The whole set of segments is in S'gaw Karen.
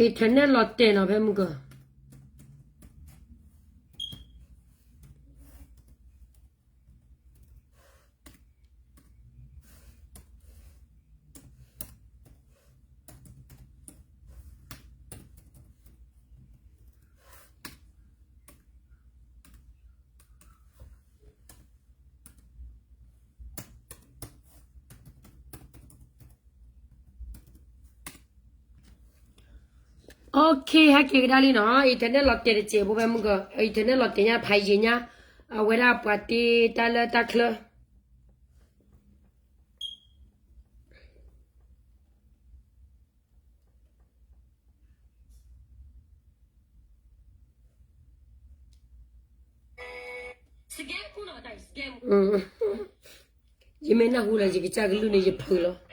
internet လီၤတဲာ်နီၤ ဖဲမုၢ်ကၢ Okay, ဟဲက့ၤကဒါလံနီၤ, internet လီၤတဲာ်တစဲးဖိဖဲမုၢ်ကၢ, internet လီၤတဲာ်ညါဖးယံာ်ညါ, အဝဲဒၣ်ပှၤတ့တၢ်လၢတၢ်ချၢ ယမ့ၢ်နၢ်ဟူလၢယကစၢ်ကလုၢ်န့ၣ် ယဖုးလီၤ.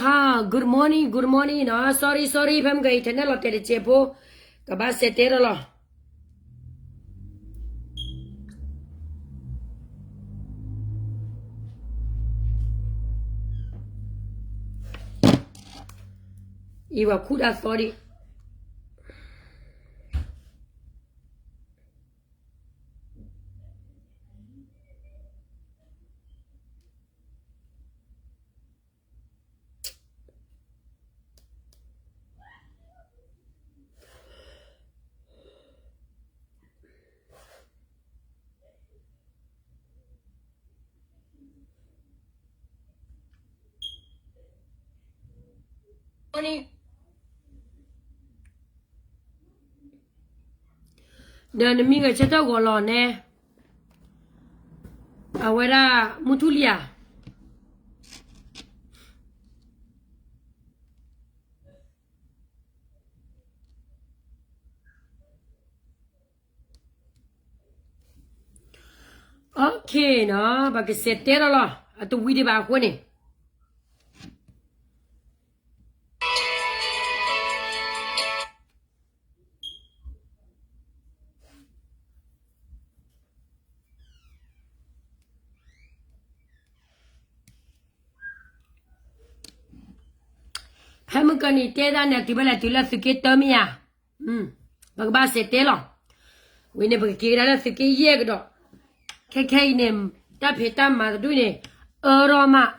ဟါ, good morning, good morning နီၤ, sorry, sorry, ဖဲမုၢ်ကၢ internet လီၤတဲာ်တစဲးဖိ, ကဘၣ်စဲးတဲထီၣ်လီၤ. အံၤပှၤခူၣ်တၢ်သီဒံး. Morning. ဒီးနမံၤဂဲၤဆၢထၢၣ်ဂီၤလီၤနဲ, အဝဲဒၣ်မုၢ်ထူၣ်လံဧါ. အ Okay နီၤ, ပကစဲးတဲထီၣ်လီၤ, အတဝံၤဒံးဘၣ်အဃိန့ၣ် ဖဲမုၢ်ကၢန့ၣ် တဲဒၣ်န့ၣ် တုၤဖဲလဲၣ်တုၤလၢသုးက့တၢမ့ၢ်ဧါ. ပကဘၣ်စဲးတဲလီၤ. ဝံၤန့ၣ် ပကက့ၤကဒါလၢသုးက့ယဲၢ်ကဒီး, ခဲခဲအံၤန့ၣ် တၢ်ဖံးတၢ်မၤတဒူၣ်န့ၣ် အၢထီၣ်မး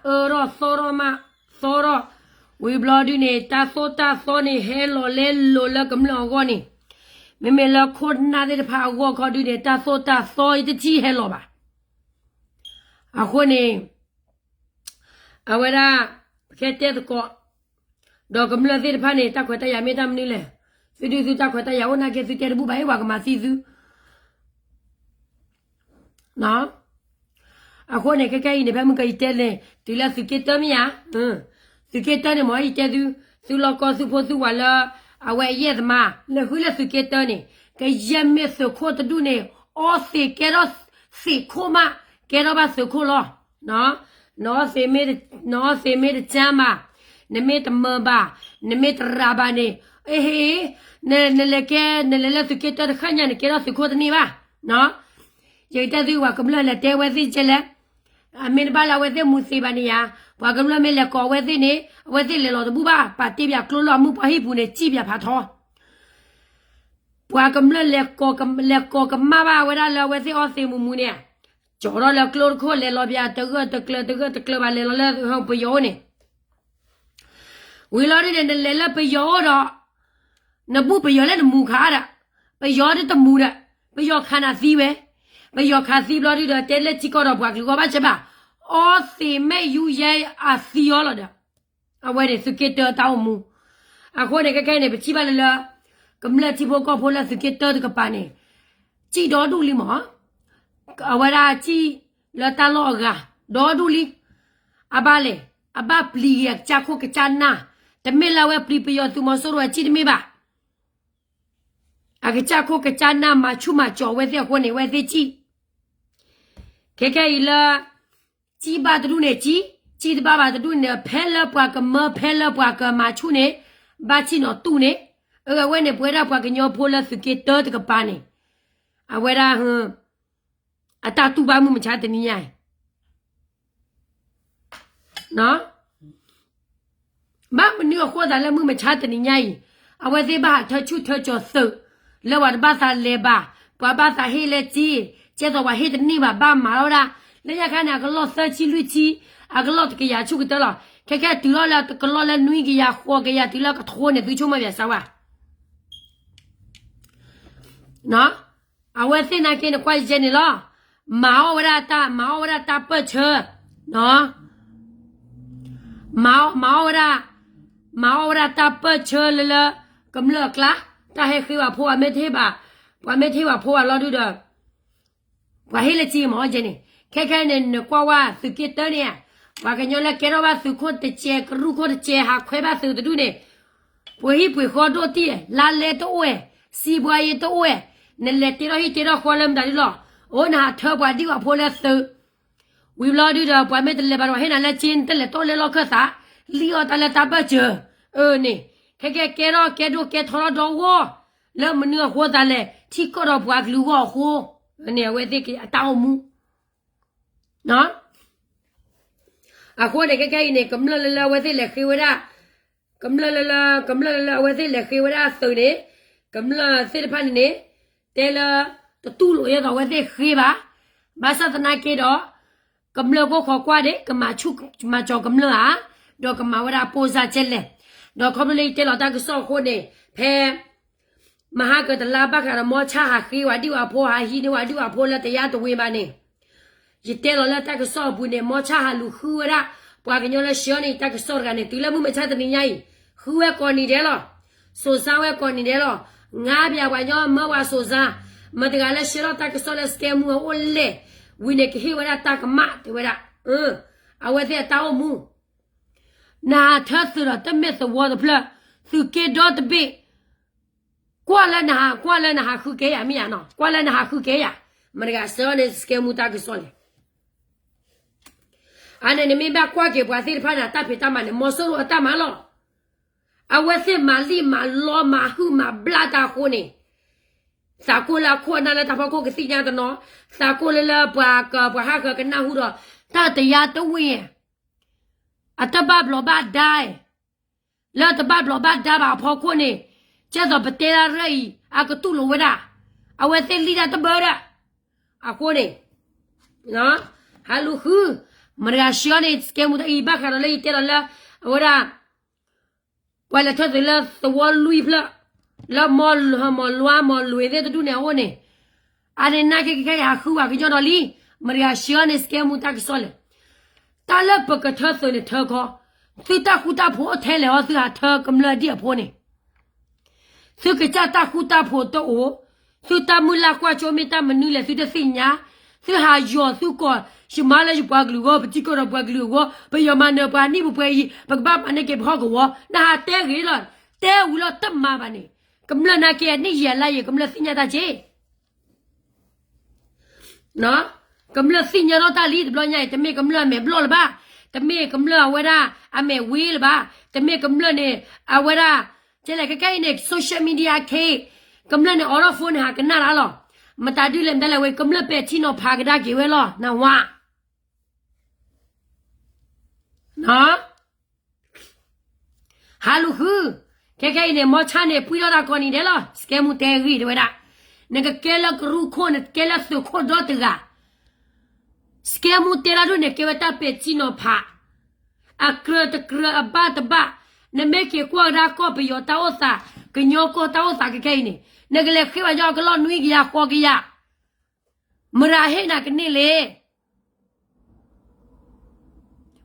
အၢထီၣ် သီထီၣ်မး သီထီၣ်, ဝံၤဘျီဒုန့ၣ် တၢ်သိၣ်တၢ်သီန့ၣ် ဟဲလီၤလဲလိာ်လၢကမျၢၢ်အဂီၢ်န့ၣ်, မ့မ့ၢ်လၢခိၣ်နၢ်သ့ၣ်တဖၣ်အဂီၢ်ခီဒုန့ၣ် တၢ်သိၣ်တၢ်သီအံၤတထံၣ်ဟဲလီၤဘၣ်. အဃိန့ၣ် အဝဲဒၣ် ပကတဲသကိး, ဒီးကမျၢၢ်သ့ၣ်တဖၣ်န့ၣ် တၢ်ခွဲးတၢ်ယာ်မ့ၢ်တၢ်မနုၤလဲၣ်, သုဒုးသုတၢ်ခွဲးတၢ်ယာ်အိၣ်နာ်က့ သုတဲတဘူၣ်ဘၣ် ဟ့ၣ်ပှၤကမၤသံသု အဃိန့ၣ် ခဲခဲအံၤန့ၣ် ဖဲမုၢ်ကၢအံၤတဲန့ၣ် တုၤလၢသုးက့တၢမ့ၢ်ဧါ. သုးက့တၢန့ၣ် မ့ၢ်အံၤတဲသု, သုလီၢ်ကီၢ်သုဖိသုဝၤလၢ အဝဲအယဲၢ်သမါ လဲၤဃုလၢသုးက့တၢန့ၣ် ကယဲၢ်မ့ၢ်သုးခိၣ်တဒူၣ်န့ၣ် အီသံးကဲထီၣ်သံးခိၣ်မး, ကဲထီၣ်ဘၣ်သုးခိၣ်လီၤ. နအီသံးမ့ၢ်တစၢ်ဘၣ်, နမ့ၢ်တမၢဘၣ်, နမ့ၢ်တရၤဘၣ်န့ၣ်, အဟ့, နလဲၤကဲ နလဲၤလၢသုးက့တၢတဃၣ်ညါန့ၣ် ကဲထီၣ်သုးခိၣ်တန့ၢ်ဘၣ်. ယကတဲသု ပှၤကမျၢၢ်လဲၤတဲဝဲသ့ၣ်ကဲလဲၣ်, အမ့ၢ်တဘၣ်လၢအဝဲသ့ၣ်မူသ့ဘၣ်န့ၣ်ဧါ, ပှၤကမျၢၢ်မ့ၢ်လဲၤကိးအဝဲသ့ၣ်န့ၣ် အဝဲသ့ၣ်လဲၤလီၤတဘူၣ်ဘၣ်, ပာ်တ့ၢ်ပၠးကျိလၢအမုၢ်ပှၢ်ဟံၣ်ပူၤန့ၣ် စံၣ်ပၠးဖးထီ ပှၤကမျၢၢ်လဲၤကိး လဲၤကိးကမၣ်ဘၣ်ဝဲဒၣ်လၢအဝဲသ့ၣ်အီသံးမူမူန့ၣ်, ကၠီထီၣ်လၢကျိတခိၣ် လဲၤလီၤပၠးတဂၢၢ်တကျၢၤ တဂၢၢ်တကျၢၤဘၣ် လဲၤလီၤလၢပယီၤအိၣ်န့ၣ်, ဝံၤလီၤဒုန့ၣ် နလဲၤလၢပယီၤအိၣ်ဒီး နဘူၣ်ပယီၤလၢနမူခးဒီး, ပယီၤဒုတမူဒီး, ပယီၤခးနၤသံဝဲ, ပယီၤခးသံဘျီဒုဒီး တဲလၢထံကီၢ်ဒီးပှၤကလုာ်ဂီၢ်ဘၣ်ဆၢဘၣ်, အီသံးမ့ၢ်ယူၤယဲအသံအီၤလီၤဒီး အဝဲန့ၣ်သုးက့တၢတၢ်အိၣ်မူ. အဃိန့ၣ် ခဲခဲအံၤန့ၣ် ပထံၣ်ဘၣ်လၢလၢ ကမျၢၢ်ထံဖိကီၢ်ဖိလၢသုးက့တၢတကပၤန့ၣ် စံၣ်ဒီဒူၣ်လံမး, အဝဲဒၣ်စံၣ်လၢတၢ်လီၢ်အဂၤ ဒီဒူၣ်လံ. အဘၣ်လဲၣ်, အဘၣ်ပျံၤဂ့ၤအကစၢ်ခိၣ်ကစၢ်နၢ်, တမ့ၢ်လၢအဝဲပျံၤပယီၤသုးမီၤစိရိၤအစံၣ်တမ့ၢ်ဘၣ်. အကစၢ်ခိၣ်ကစၢ်နၢ်မၤဆူၣ်မၤကၠီၤဝဲသ့ၣ်အဃိန့ၣ် ဝဲသ့ၣ်စံၣ် ခဲခဲအံၤလၢ စံၣ်ဘၣ်တဒူၣ်န့ၣ်စံၣ်, စံၣ်တဘၣ်ဘၣ်တဒူၣ်န့ၣ် ဖဲလၢပှၤကမၢဖဲလၢပှၤကမၤဆူၣ်န့ၣ် ဘၣ်ဆံၣ်နီၤတူၢ်န့ၣ်, အဝဲန့ၣ် ပဝဲဒၣ်ပှၤကညီဖိလၢသုးက့တၢတကပၤန့ၣ်, အဝဲဒၣ် အတၢ်တူၢ်ဘၣ်မုၢ်မဆါတနံၤညါအံၤ ဘၣ်မနုၤအဃိသးလၢမုၢ်မဆါတနံၤညါအံၤ အဝဲသ့ၣ်ဘၣ်ဟးထၢဆူၣ်ထၢကၠီၤသုး လၢပှၤတဘၣ်သးလဲၤဘၣ်, ပှၤဘၣ်သးဟ့ၣ်လၢစ့, ကဲသိးပှၤဟ့ၣ်တန့ၢ်ဘၣ် ဘၣ်မၤလီၤဝဲဒၣ်, လၢညါခါန့ၣ် အကလီၢ်သၢဆံလွံၢ်ဆံ, အကလီၢ်တကယၤဆူၣ်ကတၢၢ်လီၤ. ခဲခဲတုၤလီၤလၢကလီၢ်လၢနွံကယၤဃိးကယၤတုၤလၢကထိန့ၣ် သုဆိကမိၣ်ဘၣ်စၢ်ဝဲ အဝဲသ့ၣ်နာ်က့န့ၣ် ကွၢ်ယဲန့ၣ်လီၤ. မၤအီၣ်ဝဲဒၣ်တၢ်, မၤအီၣ်ဝဲဒၣ်တၢ်ပၢၢ်ဆၢ, မၤအီၣ်ဝဲဒၣ်, မၤအီၣ်ဝဲဒၣ်တၢ်ပၢၢ်ဆၢလၢလၢ ကမျၢၢ်အကျါ, တၢ်ဟဲဃ့ပှၤဖိ ပှၤမ့ၢ်တဟ့ၣ်ဘၣ်, ပှၤမ့ၢ်တဟ့ၣ်ပှၤဖိဘၣ်လီၤဒုဒီး ပှၤဟ့ၣ်လၢစ့မၤအီၣ်ကဲန့ၣ်. ခဲခဲန့ၣ် နကွၢ်ဝဲသုးက့တၢန့ၣ်, ပှၤကညီလၢကဲထီၣ်ဘၣ်သုးခိၣ်တစဲး ကရူၢ်ခိၣ်တစဲး ဟးခွဲဘၣ်သုးတဒူၣ်န့ၣ် ပှ့ၤဟံၣ်ပှ့ၤဃီဒိၣ်တံၢ်, လါလဲတအိၣ်ဝဲ, စံးဘှါယံၤတအိၣ်ဝဲ, နလဲၤတ့ထီၣ်ဟံၣ်တ့ထီၣ်ဃီလၢမတၤဒ်လီၤ. အိၣ်နဟးထၢပှၤဒံၣ်ပှၤဖိလၢသုး, ဝံၤဘျီဒုဒီး ပှၤမ့ၢ်တလဲၤဘၣ်ဒီး ဟ့ၣ်နၤလၢစ့ နတလဲၤတီၢ်လၢလီၢ်ခၢၣ်သး, လံၣ်အီၣ်တၢ်လၢတၢ်ပၢၢ်စၢၤ, အၢန့ၣ်, ခဲကဲကဲထီၣ်ကဲဒိၣ်ကဲထီထီၣ်ဒီဂီၢ်, လၢမနုၤအဃိသးလဲၣ်, ထံကီၢ်ဒီးပှၤကလုာ်အဂီၢ်အဃိ, န့ၣ် အဝဲသ့ၣ်အတၢ်အိၣ်မူ အဃိန့ၣ် ခဲကဲအံၤန့ၣ် ကမျၢၢ်လၢလၢအဝဲသ့ၣ်လဲၤဃ့ဝဲဒၣ်, ကမျၢၢ်လၢလၢ, ကမျၢၢ်လၢလၢအဝဲသ့ၣ်လဲၤဃ့ဝဲဒၣ်သုးန့ၣ်, ကမျၢၢ်သ့ၣ်တဖၣ်န့ၣ်န့ၣ်, တဲလၢ တတူၢ်လိာ်ဒ်သိးအဝဲသ့ၣ်ဃ့ဘၣ်, ဘၣ်ဆၣ်သနာ်က့ဒီး ကမျၢၢ်ကအိၣ်ခိးကွၢ်ဒံး ကမၤဆူၣ်မၤစီၤကမျၢၢ်ဧါ, ဒီးကမၤဝဲဒၣ်ပိၢ်စၢ်ကဲလဲၣ်, ဒီးခီဖျိလၢယတဲလီၤတၢ်ကစီၣ်အဃိန့ၣ်, ဖဲ မဟါကတလါဘၣ်ဃးဒီး မီဆၣ်ဟးဃ့ဝဲဒံၣ်ဝဲဖိ ဟးဟံးန့ၢ်ဝဲဒံၣ်ဝဲဖိလၢတယါတဝ့ၤဘၣ်န့ၣ်, ယတဲလီၤလၢတၢ်ကစီၣ်အပူၤန့ၣ် မီဆၣ်ဟးလူၤဃုဝဲဒၣ် ပှၤကညီလၢဆှၢန့ၢ်တၢ်ကစီၣ်တဂၤန့ၣ် တုၤလၢမုၢ်မဆါတနံၤညါအံၤ, ဃုဝဲကိးနံၤဒဲးလီၤ, စိာ်စါဝဲကိးနံၤဒဲးလီၤ, ငါးပျၢ်ပှၤကညီမၢဝဲစိာ်စါ, မတၤတဂၤလၢဆှၢထီၣ်တၢ်ကစီၣ်လၢ scam မူ အအိၣ်လဲၣ်, ဝံၤန့ၣ်ကဟ့ၣ်ဝဲဒၣ်တၢ်ကမၣ် တဲဝဲဒၣ်, အဝဲသ့ၣ်အတၢ်အိၣ်မူ နဟးထၢသုးဒီးတမ့ၢ်သဝီတဖျၢၣ်, သုးက့ဒီတဘ့ၣ်, ကွၢ်လၢနဟး, ကွၢ်လၢနဟးဃုကဲယၤမ့ၢ်ယါနီၤ, ကွၢ်လၢနဟးဃုကဲယၤ, မတၤတဂၤဆှၢန့ၢ် scam မူ တၢ်ကစီၣ်လဲၣ်. အန့ၣ် နမ့ၢ်ဘၣ်ကွၢ်က့ၤပှၤသ့ၣ်တဖၣ်န့ၣ် အတၢ်ဖံးတၢ်မၤန့ၣ် မီၤစိရိၤအတၢ်မၤလီၤ. အဝဲသ့ၣ်မၤလံၣ်မၤလီမၤဟုၣ်မၤဘျါတၢ်အဃိန့ၣ်, သးကိၢ်လၢအခိၣ်အနၢ်လၢတၢ်ဖီခိၣ်ကသ့ၣ်ညါတနီၤ, သးကိၢ်လၢလၢပှၤက, ပှၤဟးဃၢၤကနၢ်ဟူဒီး တၢ်တယါတဝ့ၢ် အတဘၣ်ဘျီးဘၣ်ဒါ, လၢတဘၣ်ဘျီးဘၣ်ဒါဘၣ်အဖီခိၣ်န့ၣ်, ကဲသိးပတဲဒၣ်ရဲၣ်အံၤ အကတူၢ်လိာ်ဝဲဒၣ်, အဝဲသ့ၣ်လံၣ်တၢ်တဘၢဒၣ်, အဃိန့ၣ်, ဟးလူၤဃု, မတၤတဂၤဆှၢန့ၢ် scam မူ တၢ်အံၤ ဘၣ်ဃးဒီးလၢယတဲလီၤလၢ အဝဲဒၣ် ပှၤလဲၤထၢသုးလၢသဝီလွံၢ်ဖျၢၣ်, လၢမီၤ, မီၤလွါမီၤလွဲၤသ့ၣ်တဒူၣ်န့ၣ်အအိၣ်န့ၣ်, အန့ၣ်နာ်က့ခဲခဲအံၤဟးဃုပှၤကညီဒီးလံ, မတၤတဂၤဆှၢန့ၢ် scam မူ တၢ်ကစီၣ်လဲၣ်. တၢ်လၢပကထၢသုးန့ၣ်ထၢခီ, သုတၢ်ဃူတၢ်ဖိးအိၣ်ထဲလဲၣ်အီၤ သုဟးထၢကမျၢၢ်ဒံၣ်အဖိန့ၣ် သုကစၢ်တၢ်ဃူတၢ်ဖိးတအိၣ်, သုတၢ်မုၢ်လၢ်ကွၢ်စိမ့ၢ်တၢ်မနုၤလဲၣ်သုတသ့ၣ်ညါ, သုဟးယီၤသုကိး, ယမါလၢယပှၤကလုာ်အဂီၢ် ပထံကီၢ်ဒီးပှၤကလုာ်အဂီၢ် ပယီၤမၤနၢၤပှၤနံၣ်ပပှဲၤအံၤ ပကဘၣ်မၤန့ၢ်က့ၤပဟီၣ်ကဝီၤ, နဟးတဲဂ့ၤလီၤ, တဲဝံၤလီၤတမၤဘၣ်န့ၣ်, ကမျၢၢ်နာ်က့အနံၣ်ယံာ်အလါယံာ် ကမျၢၢ်သ့ၣ်ညါတၢ်က့ ကမျၢၢ်သ့ၣ်ညါထီၣ်တၢ်လံတဘျီညါအံၤ, တမ့ၢ်ကမျၢၢ်အမဲာ်ဘျီၣ်လၢၤဘၣ်, တမ့ၢ်ကမျၢၢ်အဝဲဒၣ်အမဲာ်ဝ့လၢၤဘၣ်, တမ့ၢ်ကမျၢၢ်န့ၣ်, အဝဲဒၣ်, ကဲလဲၣ်ခဲခဲအံၤန့ၣ် social media ခဲ, ကမျၢၢ်န့ၣ် အိးထီၣ် phone န့ၣ် ဟးကနၣ်တၢ်လီၤ, မတၤဒုလဲၣ်မတၤလဲၣ်ဝဲ ကမျၢၢ်ပဲာ်ထံနီၤဖးကဒါက့ၤဝဲလီၤ နဝါ ဟးလူၤဃု, ခဲခဲအံၤန့ၣ် မီၤဆါန့ၣ် ပှံၢ်ထီၣ်တၢ်ကိးနံၤဒဲးလီၤ, scam မူ တဲဂ့ၢ်တဲဝဲဒၣ်, နကကဲလၢကရူၢ်ခိၣ် နကဲလၢသုးခိၣ်ဒီတဂၤ, scam မူ တဲတၢ်ဒိၣ်န့ၣ် ကဲဝဲတၢ်ပဲာ်ထံနီၤဖး, အကြၢးတကြၢးအဘၣ်တဘၣ်, နမ့ၢ်က့ၤကွၢ်ကဒါကီၢ်ပယီၤတၢ်အိၣ်သး, ကညီကီၢ်တၢ်အိၣ်သးခဲခဲအံၤန့ၣ်, နကလဲၤဃ့ဘၣ်ညီအကလီၢ်နွံကယၤဃိးကယၤ မတၤဟ့ၣ်နၤကန့ၢ်လဲၣ်.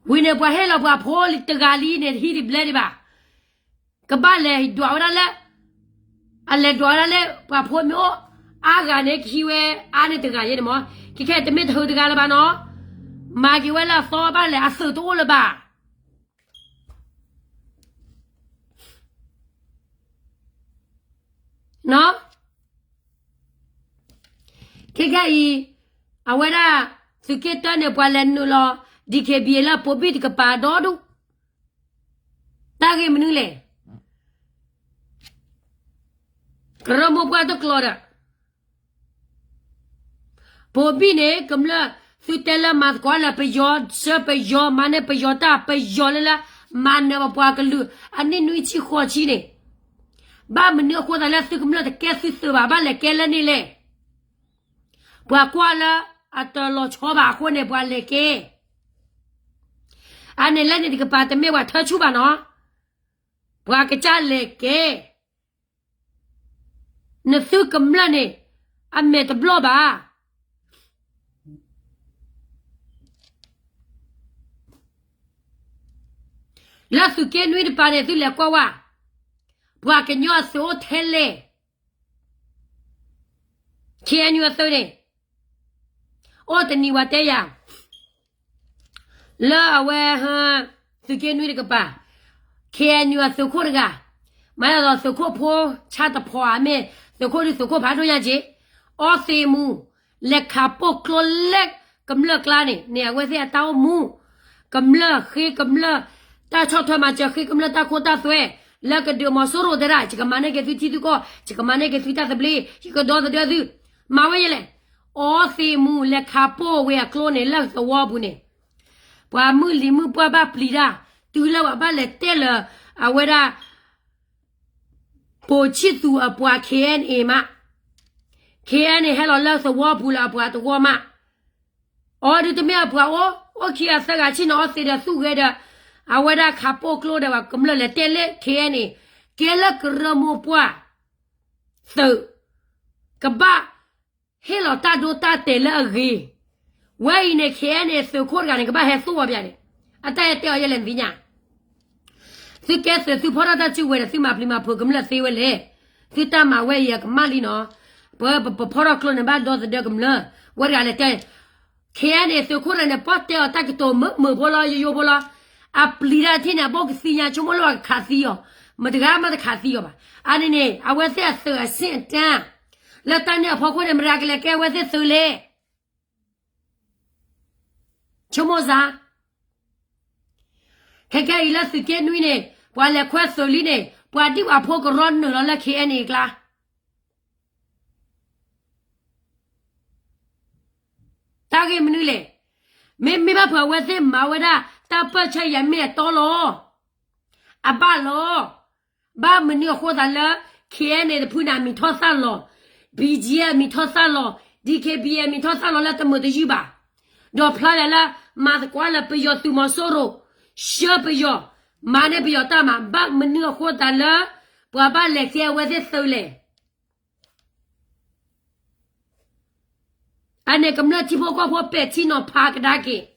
ဝံၤန့ၣ် ပှၤဟ့ၣ်လီၤပှၤဖိတဂၤလံန့ၣ် တဟံးတဘျဲဒံးဘၣ်. ကဘၣ်လဲၤဒွးဝဲဒၣ်လၢ, အလဲၤဒွးဝဲဒၣ်လၢ ပှၤဖိမ့ၢ်အိၣ်အါဂၤန့ၣ် ကဟံးဝဲအါန့ၢ်တဂၤယဲန့ၣ်မး, ခဲခဲတမ့ၢ်တဟုးတဂၤလၢၤဘၣ်နီၤ, မၤက့ၤဝဲလၢအသီဘၣ်လဲၣ် အသုးတအိၣ်လၢၤဘၣ် ခဲခဲအံၤ, အဝဲဒၣ် သုးက့တၢန့ၣ် ပှၤလဲၤနုာ်လီၤ DKBA လၢပိာ်ဘံၣ်တကပၤဒီဒူၣ်, တၢ်ဂ့ၢ်မနုၤလဲၣ်. ကရၢမိၢ်ပှၢ်တကျိၤဒီး ပိာ်ဘံၣ်န့ၣ် ကမျၢၢ်သုတဲလၢမၤသကိးလၢပယီၤ, ဆှၢပယီၤ, မၤန့ၢ်ပယီၤတၢ်, ပယီၤလၢလၢ မၤနၢၤပပှၤကလုာ်အနံၣ်နွံဆံဃိးဆံန့ၣ်, ဘၣ်မနုၤအဃိသတးလၢသုကမျၢၢ်တကဲသုသုးဘၣ်, ဘၣ်လဲၤကဲလၢန့ၣ်လဲၣ်. ပှၤကွၢ်လၢအတလီၤဆီဘၣ်အဃိန့ၣ် ပှၤလဲၤကဲ အန့ၣ်လၢန့ၣ်တကပၤ တမ့ၢ်ပှၤထၢဆူၣ်ဘၣ်နီၤ, ပှၤကစၢ်လဲၤကဲ. နသုကမျၢၢ်န့ၣ် အမဲာ်တဘျီၣ်ဘၣ်. လၢသုးက့နွံတပၤန့ၣ် သုလဲၤကွၢ်ဝဲ, ပှၤကညီအသုးအိၣ်ထဲလဲၣ်. ခ့ၣ်အဲၣ်ယူၣ်အသုးန့ၣ် အိၣ်တနံၤဝဲတဲယၤ လၢအဝဲ သုးက့နွံတကပၤ, ခ့ၣ်အဲၣ်ယူၣ်အသုးခိၣ်တဂၤ, မၤဒီးသုးခိၣ်ဖိဆါတဖီဧါ မ့ၢ်သုးခိၣ်ဒုးသုးခိၣ်ဖးဒိၣ်ညါက့ၤ, အီသံးမူ လဲၤခးပိာ်ကျိလၢကမျၢၢ်ကျါန့ၣ် န့ၣ်အဝဲသ့ၣ်အတၢ်အိၣ်မူ, ကမျၢၢ်ဃ့ကမျၢၢ်တၢ်ဆီၣ်ထွဲမၤစၢၤ, ဃ့ကမျၢၢ်တၢ်ခိတၢ်သွဲ, လၢကဒုးမီၤစိရိၤတဲဒၣ် ယကမၤန့ၢ်က့ၤသုထံသုကီၢ်, ယကမၤန့ၢ်က့ၤသုတၢ်သဘျ့, ယကဒီသဒၢသု, မၤဝဲယလဲၣ်. အီသံးမူ လဲၤခးပိာ်ဝဲအကျိန့ၣ် လၢသဝီပူၤန့ၣ် ပှၤမုၢ်လံၤမုၢ်ပှၢ်ဘၣ်ပျံၤတၢ်, တုၤလၢပှၤဘၣ်လဲၤတဲလၢ အဝဲဒၣ် ပိာ်ဆံၣ်သူးအပှၤ ခ့ၣ်အဲၣ်ယူၣ်မး, ခ့ၣ်အဲၣ်ယူၣ်န့ၣ် ဟဲလီၤလၢသဝီပူၤလၢအပှၤတဝီမး, အီဒုးတမ့ၢ်အပှၤအိၣ်, အိၣ်ခံဂၤသၢဂၤဆံၣ်နီၤ အီသံးဒီးသူၣ်ဂဲၤဒီး အဝဲဒၣ်ခးပိာ်ကျိဒီးပှၤကမျၢၢ်လဲၤတဲလၢ ခ့ၣ်အဲၣ်ယူၣ်န့ၣ် ကဲလၢကရၢမိၢ်ပှၢ် သုး ကဘၣ်ဟ့ၣ်လီၤတၢ်ဒိတၢ်တဲာ်လၢအဂ့ၤ, ဝဲအံၤန့ၣ် ခ့ၣ်အဲၣ်ယူၣ်န့ၣ် သုးခိၣ်တဂၤန့ၣ် ကဘၣ်ဟဲသူၣ်ဝဲပယါန့ၣ်, အတၢ်အဲၣ်တဲအီၤယဲလဲၣ်နသ့ၣ်ညါ သုကဲသုး သုဖီၣ်ထီၣ်တၢ်စုကဝဲၤဒီး သုမၤပျံၤမၤဖုးကမျၢၢ်သ့ဝဲလဲၣ်. သုတၢ်မၤဝဲအံၤအကမၣ်လံနီၤ, ပပဖီၣ်ထီၣ်ကျိန့ၣ် ဘၣ်ဒီသဒၢကမျၢၢ်, ဝဲတဂၤလဲၤတဲ ခ့ၣ်အဲၣ်ယူၣ်န့ၣ် သုးခိၣ်တဂၤန့ၣ် ပီၣ်တဲအီၤတၢ်ကတိၤမုာ်မုာ်ဖိလီၤ ယိယိဖိလီၤ, အပျံၤတၢ်ထံၣ်န့ၣ် အဘိၣ်ကသံညါ ဆိကမိၣ်လၢပှၤကခးသံအီၤ, မတဂၤမးတခးသံအီၤဘၣ်. အန့ၣ်န့ၣ် အဝဲသ့ၣ်အသုးအဆင့်အတန်း လၢတၢ်န့ၣ်အဖီခိၣ်န့ၣ် မတၤကလဲၤကဲအဝဲသ့ၣ်သုးလဲၣ်. ဆိကမိၣ်စ့ၢ် ခဲခဲအံၤလၢသုးက့နွံန့ၣ် ပှၤလဲၤခွဲသုးလံန့ၣ် ပှၤဒံၣ်ပှၤဖိကရီနုာ်လီၤလၢ ခ့ၣ်အဲၣ်ယူၣ်န့ၣ်အကျါ တၢ်ဂ့ၢ်မနုၤလဲၣ်. မ့မ့ၢ်ဘၣ်ဖုးအဝဲသ့ၣ်မၤဝဲဒၣ် တၢ်ပၢၢ်ဆၢယၤမ့ၢ်အတီလီၤ. အဘၣ်လီၤ. ဘၣ်မနုၤအဃိသးလၢ ခ့ၣ်အဲၣ်ယူၣ်န့ၣ် တဖုန့ၣ် အမံၤထီၣ်သၣ်လီၤ, ဘံၣ်ကၠံၣ်အမံၤထီၣ်သၣ်လီၤ, ဒံၣ်ခ့ၣ်ဘံၣ်အမံၤထီၣ်သၣ်လီၤလၢတမုာ်တယုၢ်ဘၣ်. ဒီးဖျါလၢ်လၢ မၤသကိးလၢပယီၤသုးမီၤစိရိၤ, ဆှၢပယီၤ, မၤန့ၢ်ပယီၤတၢ်မၤ, ဘၣ်မနုၤအဃိသးလၢ ပှၤဘၣ်လဲၤကဲအဝဲသ့ၣ်သုးလဲၣ်. အန့ၣ်ကမျၢၢ်ထံဖိကီၢ်ဖိပဲာ်ထံနီၤဖးကဒါက့ၤ.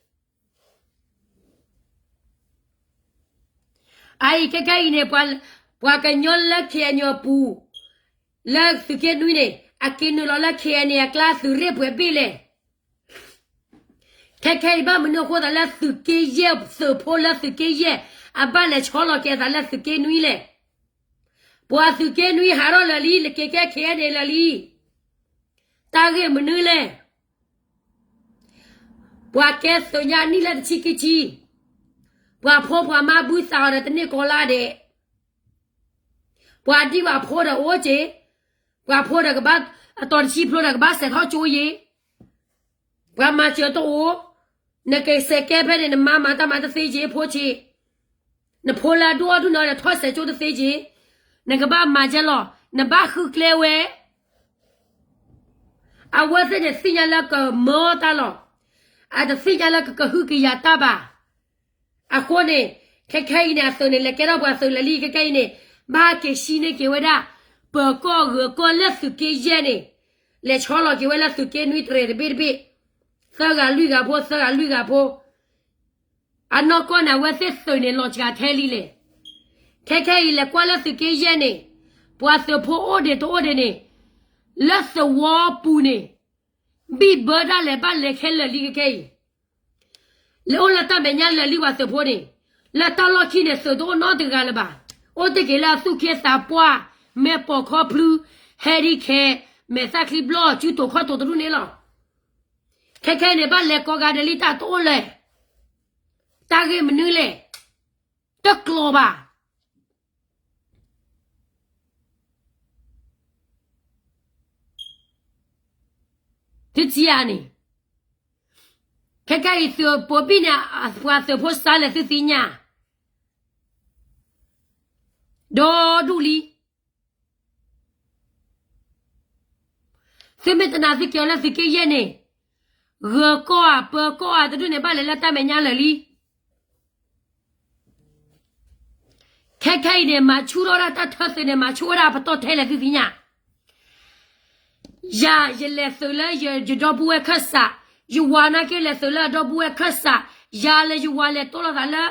အအံၤခဲခဲအံၤန့ၣ် ပှၤကညီလၢ ခ့ၣ်အဲၣ်ယူၣ်အပူၤ လၢသုးက့နွံန့ၣ် အက့ၤနုာ်လီၤလၢ ခ့ၣ်အဲၣ်ယူၣ်န့ၣ် အကျါသုးရ့ၣ်ပှဲၤဘ့ၣ်လဲၣ်. ခဲခဲအံၤဘၣ်မနုၤအဃိသးလၢသုးက့ယဲၢ် သုးဖိလၢသုးက့ယဲၢ် အဘၣ်လဲၤဆီလီၤက့ၤအသးလၢသုးက့နွံလဲၣ်. ပှၤသုးက့နွံဟးထီၣ်လၢာ်လံ လဲၤက့ၤကဲ ခ့ၣ်အဲၣ်ယူၣ်န့ၣ်လၢာ်လံ. တၢ်ဂ့ၢ်မနုၤလဲၣ်. ပှၤကဲသုးညါနံၣ်လၢတဆံခံဆံ, ပှၤဖိပှၤမါဘုသးအီၤဒီးတန့ၢ်ကီၤလါဒဲး, ပှၤဒံၣ်ပှၤဖိဒီးအိၣ်က့ၤ, ပှၤဖိဒီးကဘၣ် အတီၤတဆံဖျိဒီးကဘၣ်စဲးထီၣ်ကၠိယ့ၤ ပှၤမၤစၢၤတအိၣ်, နကစဲးကဲဖဲန့ၣ် နမါမၤတၢ်မၤတသ့က့ၤဖိဆ့, နဖိလၢအဒိၣ်အီၣ်ဒိၣ်နီၤဒီးထီၣ်စဲးကၠိတသ့က့ၤ, နကဘၣ်မၤကဲလီၤ, နဘၣ်ဃုကျဲဝဲ. အဝဲသ့ၣ်န့ၣ်သ့ၣ်ညါလၢကမၢအီၣ်တၢ်လီၤ, အတသ့ၣ်ညါလၢကကဟုကယာ်တၢ်ဘၣ်. အဃိန့ၣ် ခဲခဲအံၤန့ၣ် အသုးန့ၣ် လဲၤကဲထီၣ်ပှၤသုးလၢာ်လံ ခဲခဲအံၤန့ၣ် ဘၣ်က့ၤဆှံန့ၢ်က့ၤဝဲဒၣ် ပၢၤကီၢ်ဂၢၤကီၢ်လၢသုးက့ယဲၢ်န့ၣ် လဲၤဆီလီၤက့ၤဝဲလၢသုးက့နွံတရဲၣ်တဘ့ၣ်တဘ့ၣ်, သၢဂၤလွံၢ်ဂၤဖိ သၢဂၤလွံၢ်ဂၤဖိ, အနီၢ်ကီၢ်န့ၣ် အဝဲသ့ၣ်သုးန့ၣ် လီၤစှၤထဲလံလဲၣ်. ခဲခဲအံၤလဲၤကွၢ်လၢသုးက့ယဲၢ်န့ၣ် ပှၤသုးဖိအိၣ်ဒံးတအိၣ်ဒံးန့ၣ် လၢသဝီပူၤန့ၣ် ဘံၣ်ဘၢဒၣ်လဲာ်ဘၣ်လဲၤခဲလၢာ်လံခဲခဲအံၤ, လဲၤအိၣ်လၢတၢ်မဲာ်ညါလၢာ်လံပှၤသုးဖိန့ၣ်, လၢတၢ်လီၢ်ခံန့ၣ် သုးတအိၣ်နီတဂၤလၢၤဘၣ်, အိၣ်တ့ၢ်က့ၤလၢအသူၣ်က့သးပှၢ်, မဲာ်ပိာ်ခီဖျိ, ဟဲဒံခဲ, မဲာ်သၣ်ချံဘျီၣ် စုတိာ်ခီၣ်တိာ်တဒူၣ်န့ၣ်လီၤ. ခဲခဲအံၤန့ၣ် ဘၣ်လဲၤကိးဂၤဒဲးလံတၢ်တအိၣ်လဲၣ်. တၢ်ဂ့ၢ်မနုၤလဲၣ်. တကျိၤဘၣ်. သုထံၣ်ဧါန့ၣ်, ခဲခဲအံၤသုးပိာ်ဘံၣ်န့ၣ် ပှၤသုးဖိစါလဲၣ်သုသ့ၣ်ညါ, ဒီဒူၣ်လံ. သုမ့ၢ်တနာ်သုက့ၤအီၤလၢသုးက့ယဲၢ်န့ၣ်, ဂၢၤကီၢ်ဧါ ပၢၤကီၢ်ဧါတဒူၣ်န့ၣ် ဘၣ်လဲၤလၢတၢ်မဲာ်ညါလၢာ်လံ. ခဲခဲအံၤန့ၣ် မၤဆူၣ်ထီၣ်ဒၣ်တၢ်ထၢသုးန့ၣ် မၤဆူၣ်ဝဲဒၣ်ပတီၢ်ထဲလဲၣ်သုသ့ၣ်ညါ. ယၤယလဲၤသုးလၢယဒီပုၢ်ဝဲၢ်ခၢၣ်စး, ယဝၤနာ်က့လဲၤသုးလၢအဒီပုၢ်ဝဲၢ်ခၢၣ်စး, ယၤလၢယဝၤလဲၤတိၢ်လိာ်သးလၢ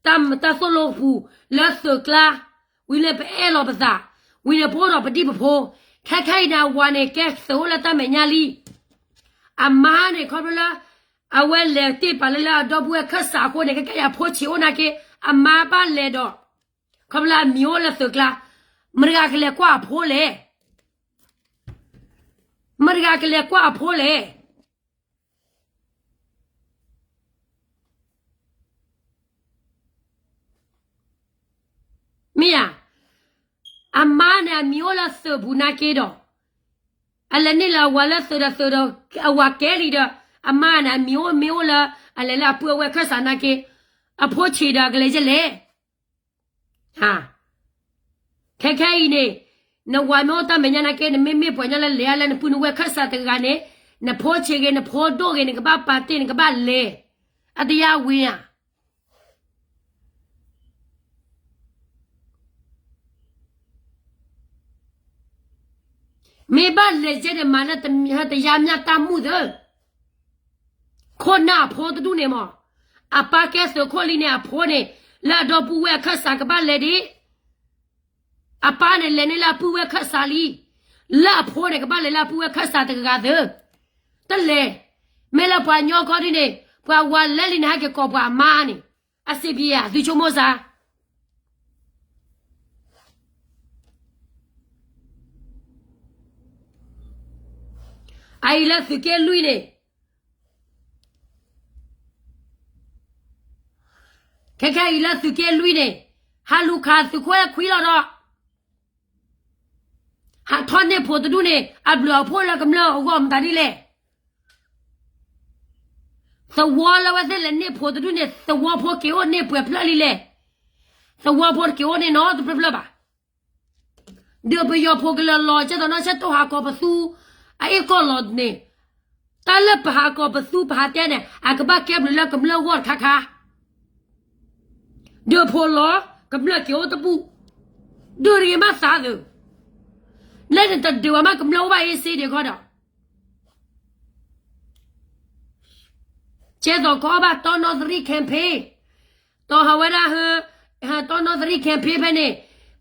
တၢ်မတၤသိၣ်လိပူၤ လၢသုးကျါ, ဝံၤလၢပအဲၣ်လီၤပသး, ဝံၤန့ၣ်ပအိၣ်ဒီးပဒံၣ်ပဖိ, ခဲခဲအံၤန့ၣ် အဝၤန့ၣ် ကဲသုးအိၣ်လၢတၢ်မဲာ်ညါလံ. အမါန့ၣ် ခီဖျိလၢ အဝဲလဲၤတ့ၢ်ပာ်လၢလၢအဒီပုၢ်ဝဲၢ်ခၢၣ်စးအဃိန့ၣ် ခဲခဲအံၤအဖိဆံးအိၣ်နာ်က့, အမါဘၣ်လဲၤဒီး ခီဖျိလၢအမံၤအိၣ်လၢသုးကျါ, မတၤတဂၤကလဲၤကွၢ်အဖိလဲၣ်. မတၤတဂၤကလဲၤကွၢ်အဖိလဲၣ်. မ့ၢ်ဧါ, အမါန့ၣ် အမံၤအိၣ်လၢသုးပူၤနာ်က့ဒီး, အလဲၤန့ၢ်လၢအဝၤလၢသုးဒီးသုးဒီး အဝၤကဲလံဒီး, အမါန့ၣ် အမံၤအိၣ်မ့ၢ်အိၣ်လၢ အလဲၤလၢအပုၢ်အဝဲၢ်ခၢၣ်စးနာ်က့, အဖိဆံးဒီးကလဲၤယဲလဲၣ်. ခဲခဲအံၤန့ၣ်, နဝၤမ့ၢ်အိၣ်တၢ်မဲာ်ညါနာ်က့ နမ့မ့ၢ်ပှၤညီလၢလဲၤအါလၢနပုၢ်နဝဲၢ်ခၢၣ်စးတဂၤန့ၣ်, နဖိဆံးဂ့ၤ နဖိဒိၣ်ဂ့ၤ နကဘၣ်ပာ်တ့ၢ် နကဘၣ်လဲၤ, အတယါဝံၤဧါ. မ့ၢ်ဘၣ်လဲၤယဲန့ၣ် မၤလၢတယါမျၢ်တၢ်မူသၢ, ခိၣ်နၢ်အဖိတဒူၣ်န့ၣ်မး, အပၢ်ကဲသုးခိၣ်လံန့ၣ် အဖိန့ၣ် လၢအဒီပုၢ်ဝဲၢ်အခၢၣ်စးကဘၣ်လဲၤဒံး, အပၢ်န့ၣ်လဲၤန့ၢ်လၢအပုၢ်ဝဲၢ်ခၢၣ်စးလံ, လၢအဖိန့ၣ် ကဘၣ်လဲၤလၢအပုၢ်ဝဲၢ်ခၢၣ်စးတဂၤဂၤသၢ, တလဲၤ, မ့ၢ်လၢပှၤညီခီဒ်န့ၣ် ပှၤဝၤလဲၤလံန့ၣ် ဟဲက့ၤကိးပှၤအမါန့ၣ်, အစ့ပယဲၢ် သုဆိကမိၣ်စါ အအံၤလၢသုးက့လွံၢ်န့ၣ်, ခဲခဲအံၤလၢသုးက့လွံၢ်န့ၣ်, ဟးလူၤခးသုးခိၣ်အဲၣ်ခွံလီၤဒီး, ဟးထီၣ်န့ၢ်ဖိတဒူၣ်န့ၣ် အဘျုးအဖှိၣ်လၢကမျၢၢ်အဂီၢ်မတၤဒ်လဲၣ်. သဝီလၢအဝဲသ့ၣ်လဲၤန့ၢ်ဖိတဒူၣ်န့ၣ် သဝီဖိက့ၤအိၣ်န့ၢ်ပှဲၤဖျၢၣ်လံလဲၣ်. သဝီဖိတက့ၤအိၣ်န့ၢ်နီတဖျၢၣ်ဖျၢၣ်ဘၣ်. ဒီးပယီၤဖိကလၢာ်လီၤ ကဲသိးနီၢ်ဆၢတိၢ်ဟးကိးပသူ အအ့ၣ်ကီၢ်လီၤန့ၣ်, တၢ်လၢပဟးကိးပသူပဟးတဲန့ၣ် အကဘၣ်ကဲဘျုးလၢကမျၢၢ်ဂီၢ်တခါခါ. ဒုးဖိလီၤ ကမျၢၢ်က့ၤအိၣ်တဘူၣ်, ဒုးတဂ့ၤမးသးသုး, လၢနတဒုးဘၣ်မး ကမျၢၢ်အိၣ်ဘၣ်အ့ၣ်စ့ဒံးခီဒီး ကဲသိးကအီၣ်ဘၣ်တီနီသရံၣ် campaign, တီဟးဝဲဒၣ်, တီနီသရံၣ် campaign ဖဲန့ၣ်,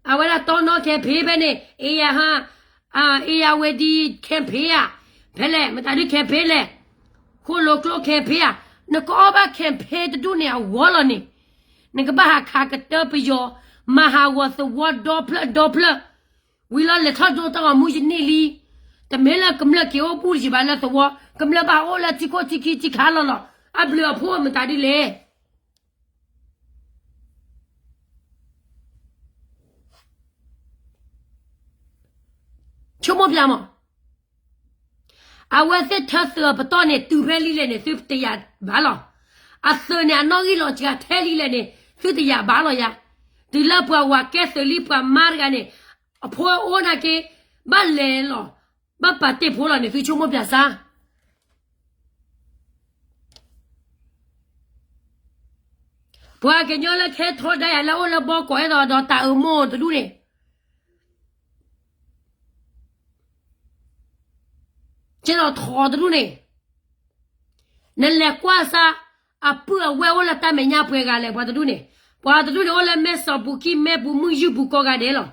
အဝဲဒၣ်တီနီ campaign ဖဲန့ၣ်, အ့ယၤဟါ, အ့ယၤဝဲဒံ campaign ဧါ, ဖဲလဲၣ် မတၤဒု campaign လဲၣ်, ဃိၣ်လိာ်ကျိ campaign ဧါ, နကအီၣ်ဘၣ် campaign တဒူၣ်န့ၣ်အဂီၢ်လီၤန့ၣ်, နကဘၣ်ဟးခးကတၢၢ်ပယီၤ, မၤဟးဂီၤသဝီဒီဖျၢၣ်ဒီဖျၢၣ်, ဝံၤလီၤလဲၤထီၣ်ဒိတၢ်ဂီၤမူယန့ၢ်လံ, တမ့ၢ်လၢကမျၢၢ်က့ၤအိၣ်ဘူၣ်တယံၤဘၣ်လၢသဝီ, ကမျၢၢ်ဘၣ်အိၣ်လၢထံခိၣ်ထံခံထံခါလီၤလီၤ, အဘျုးအဖှိၣ်မတၤဒ်လဲၣ်. ဆိကမိၣ်ပျၢ်မး, အဝဲသ့ၣ်ထၢသုးအပတီၢ်န့ၣ် တုၤဖဲလံလဲၣ်န့ၣ် သုတယာ်ဘၣ်လီၤ. အသုးန့ၣ် အနီၣ်ဂံၢ်လီၤစှၤထဲလံလဲၣ်န့ၣ် သုတယာ်ဘၣ်လီၤယၤ. တုၤလၢပှၤဝၤကဲသုးလံ ပှၤမါတဂၤန့ၣ် အဖိအိၣ်နာ်က့ ဘၣ်လဲၤလီၤ, ဘၣ်ပာ်တ့ၢ်ဖိလီၤန့ၣ် သုဆိကမိၣ်ပျၢ်စါ. ပှၤကညီလၢခဲထီဒါယၤလၢအိၣ်လၢဘီကီးအဲၣ်ဒိးဒီးတၢ်အၢမိၢ်တဒူၣ်န့ၣ်, ကဲထီၣ်ထီတဒူၣ်န့ၣ်, နလဲၤကွၢ်စၢ် အပုၢ်အဝဲၢ်အိၣ်လၢတၢ်မဲာ်ညါပှဲၤဂၤလဲၣ် ပှၤတဒူၣ်န့ၣ်, ပှၤတဒူၣ်န့ၣ်အိၣ်လၢမဲၢ်စီၤပူၤခံ မဲၢ်ပူၤမုၢ်ယုၢ်ပူၤကိးဂၤဒဲးလီၤ.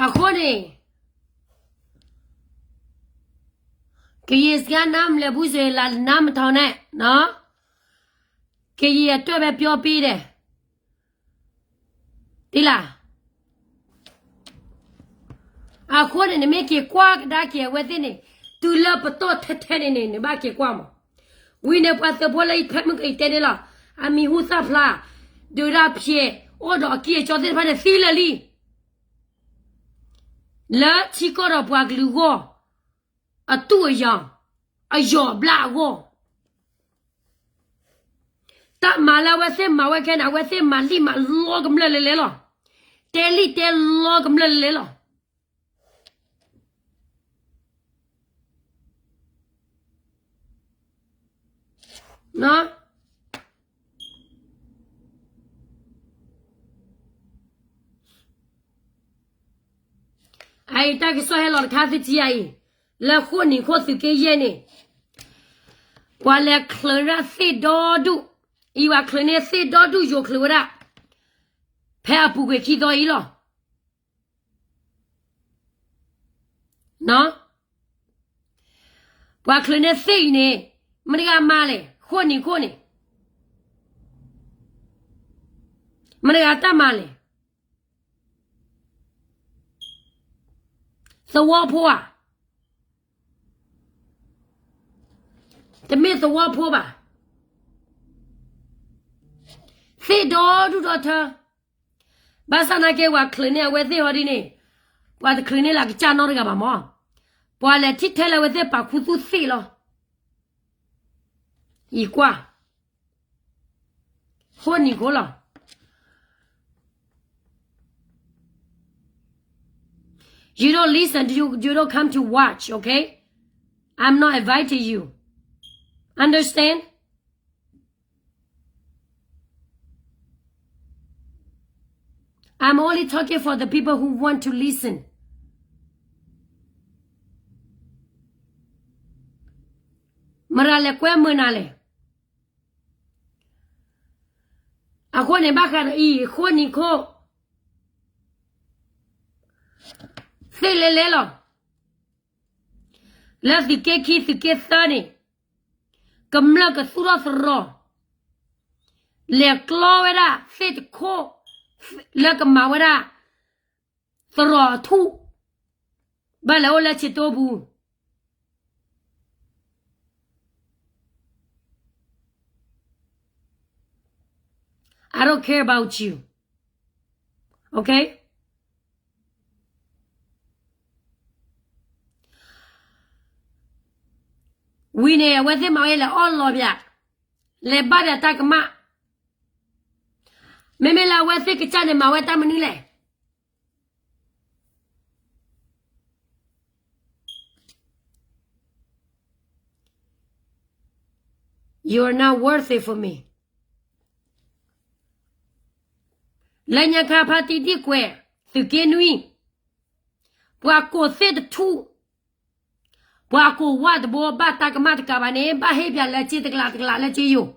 အဃိန့ၣ် ကရင်စကားနားမလည်ဘူးဆိုရင် လာနားမထောင်နဲ့နော်, ကရင်အတွက်ပဲပြောပေးတယ်, သိလား. အဃိန့ၣ် နမ့ၢ်က့ၤကွၢ်ကဒါက့ၤအဝဲသ့ၣ်န့ၣ် တုၤလၢပတီၢ်ထဲထဲန့ၣ်န့ၣ် နဘၣ်က့ၤကွၢ်မး. ဝံၤန့ၣ် ပှၤသုးဖိလၢယဖဲမုၢ်ကယတဲန့ၣ်လီၤ, အမံၤဟူသၣ်ဖျါ, ဒုးတၢ်ဖျဲး, အိၣ်ဒီးအကံၢ်အစီသ့ၣ်တဖၣ်န့ၣ်သံလၢာ်လံ လၢထံကီၢ်ဒီးပှၤကလုာ်အဂီၢ်, အတူၢ်အယီၤ, အယီၤဘျးအဂီၢ်, တၢ်မၤလၢအဝဲသ့ၣ်မၤဝဲခဲန့ၣ် အဝဲသ့ၣ်မၤလံၣ်မၤလီကမျၢၢ်လဲၤလဲၤလီၤ, တဲလံၣ်တဲလီကမျၢၢ်လဲၤလဲၤလီၤ. အအံၤတၢ်ကစီၣ်ဟဲလီၤတခါသ့ၣ်တဖၣ်အံၤ, လၢဃိၣ်နံၤခိၣ်သုးက့ယဲၢ်န့ၣ်, ပှၤလဲၤချုးဒၣ်သ့ၣ်ဒီဒူၣ်, အံၤပှၤချုးန့ၢ်သ့ၣ်ဒီဒူၣ်ယိၤချုးဝဲဒၣ်, ဖဲအပူၤကွံာ်ခံသီအံၤလီၤ. ပှၤချုးန့ၢ်သ့ၣ်အံၤန့ၣ်, မတၤတဂၤမၤလဲၣ်, ဃိၣ်နံၤခိၣ်န့ၣ်, မတၤတဂၤတၢ်မၤလဲၣ်. သဝီဖိဧါ, တမ့ၢ်သဝီဖိဘၣ်, သ့ၣ်ဒီဒူၣ်ဒီထၢ, ဘၣ်ဆၣ်သနာ်က့ ပှၤချုးန့ၢ်အဝဲသ့ၣ်ဟီဒ်န့ၣ်, ပှၤတချုးန့ၢ်လၢကစၢ်နီတဂၤဘၣ်မး, ပှၤလဲၤထံၣ်ထဲလၢအဝဲသ့ၣ်ပာ်ခူသူၣ်သ့ၣ်လီၤ. ယကွၢ်, ဃိၣ်နံၤခိၣ်လီၤ. You don't listen, you, you don't come to watch, okay? I'm not inviting you. Understand? I'm only talking for the people who want to listen. မတၤလဲၤကွဲမုာ်နၤလဲၣ်. အဃိန့ၣ်ဘၣ်ဃးဒီးအံၤ ဃိၣ်နံၤခိၣ် သ့ၣ်လဲၤလဲၤလီၤ. လၢသုးက့ခံသုးက့သၢန့ၣ် ကမျၢၢ်ကသူၣ်ထီၣ်သရိာ် လဲၤကျီဝဲဒၣ်သ့ၣ်တခိၣ် လၢကမၤဝဲဒၣ် သရိာ်အထူၣ် ဘၣ်လဲၤအိၣ်လၢဆံးတိပူၤ. I don't care about you. Okay? ဝံၤန့ၣ် အဝဲသ့ၣ်မၤဝဲလဲၤအီၣ်လီၤပၠး, လဲၤဘၣ်ပၠးတၢ်ကမၣ်. မ့မ့ၢ်လၢအဝဲသ့ၣ်ကစၢ်န့ၣ် မၤဝဲတၢ်မနုၤလဲၣ်. You are not worthy for me. လၢညါခါဖါတံၢ်တံၢ်ကွဲး သုးက့နွံ ပှၤကိးသ့ၣ်တထူၣ်, ပှၤကိးဝၣ်တဘိ ဘၣ်တၢ်ကမၣ်တကးဘၣ်န့ၣ် ဘၣ်ဟ့ၣ်ပၠးလၢက့တကလးတကလးလၢက့ယိာ်.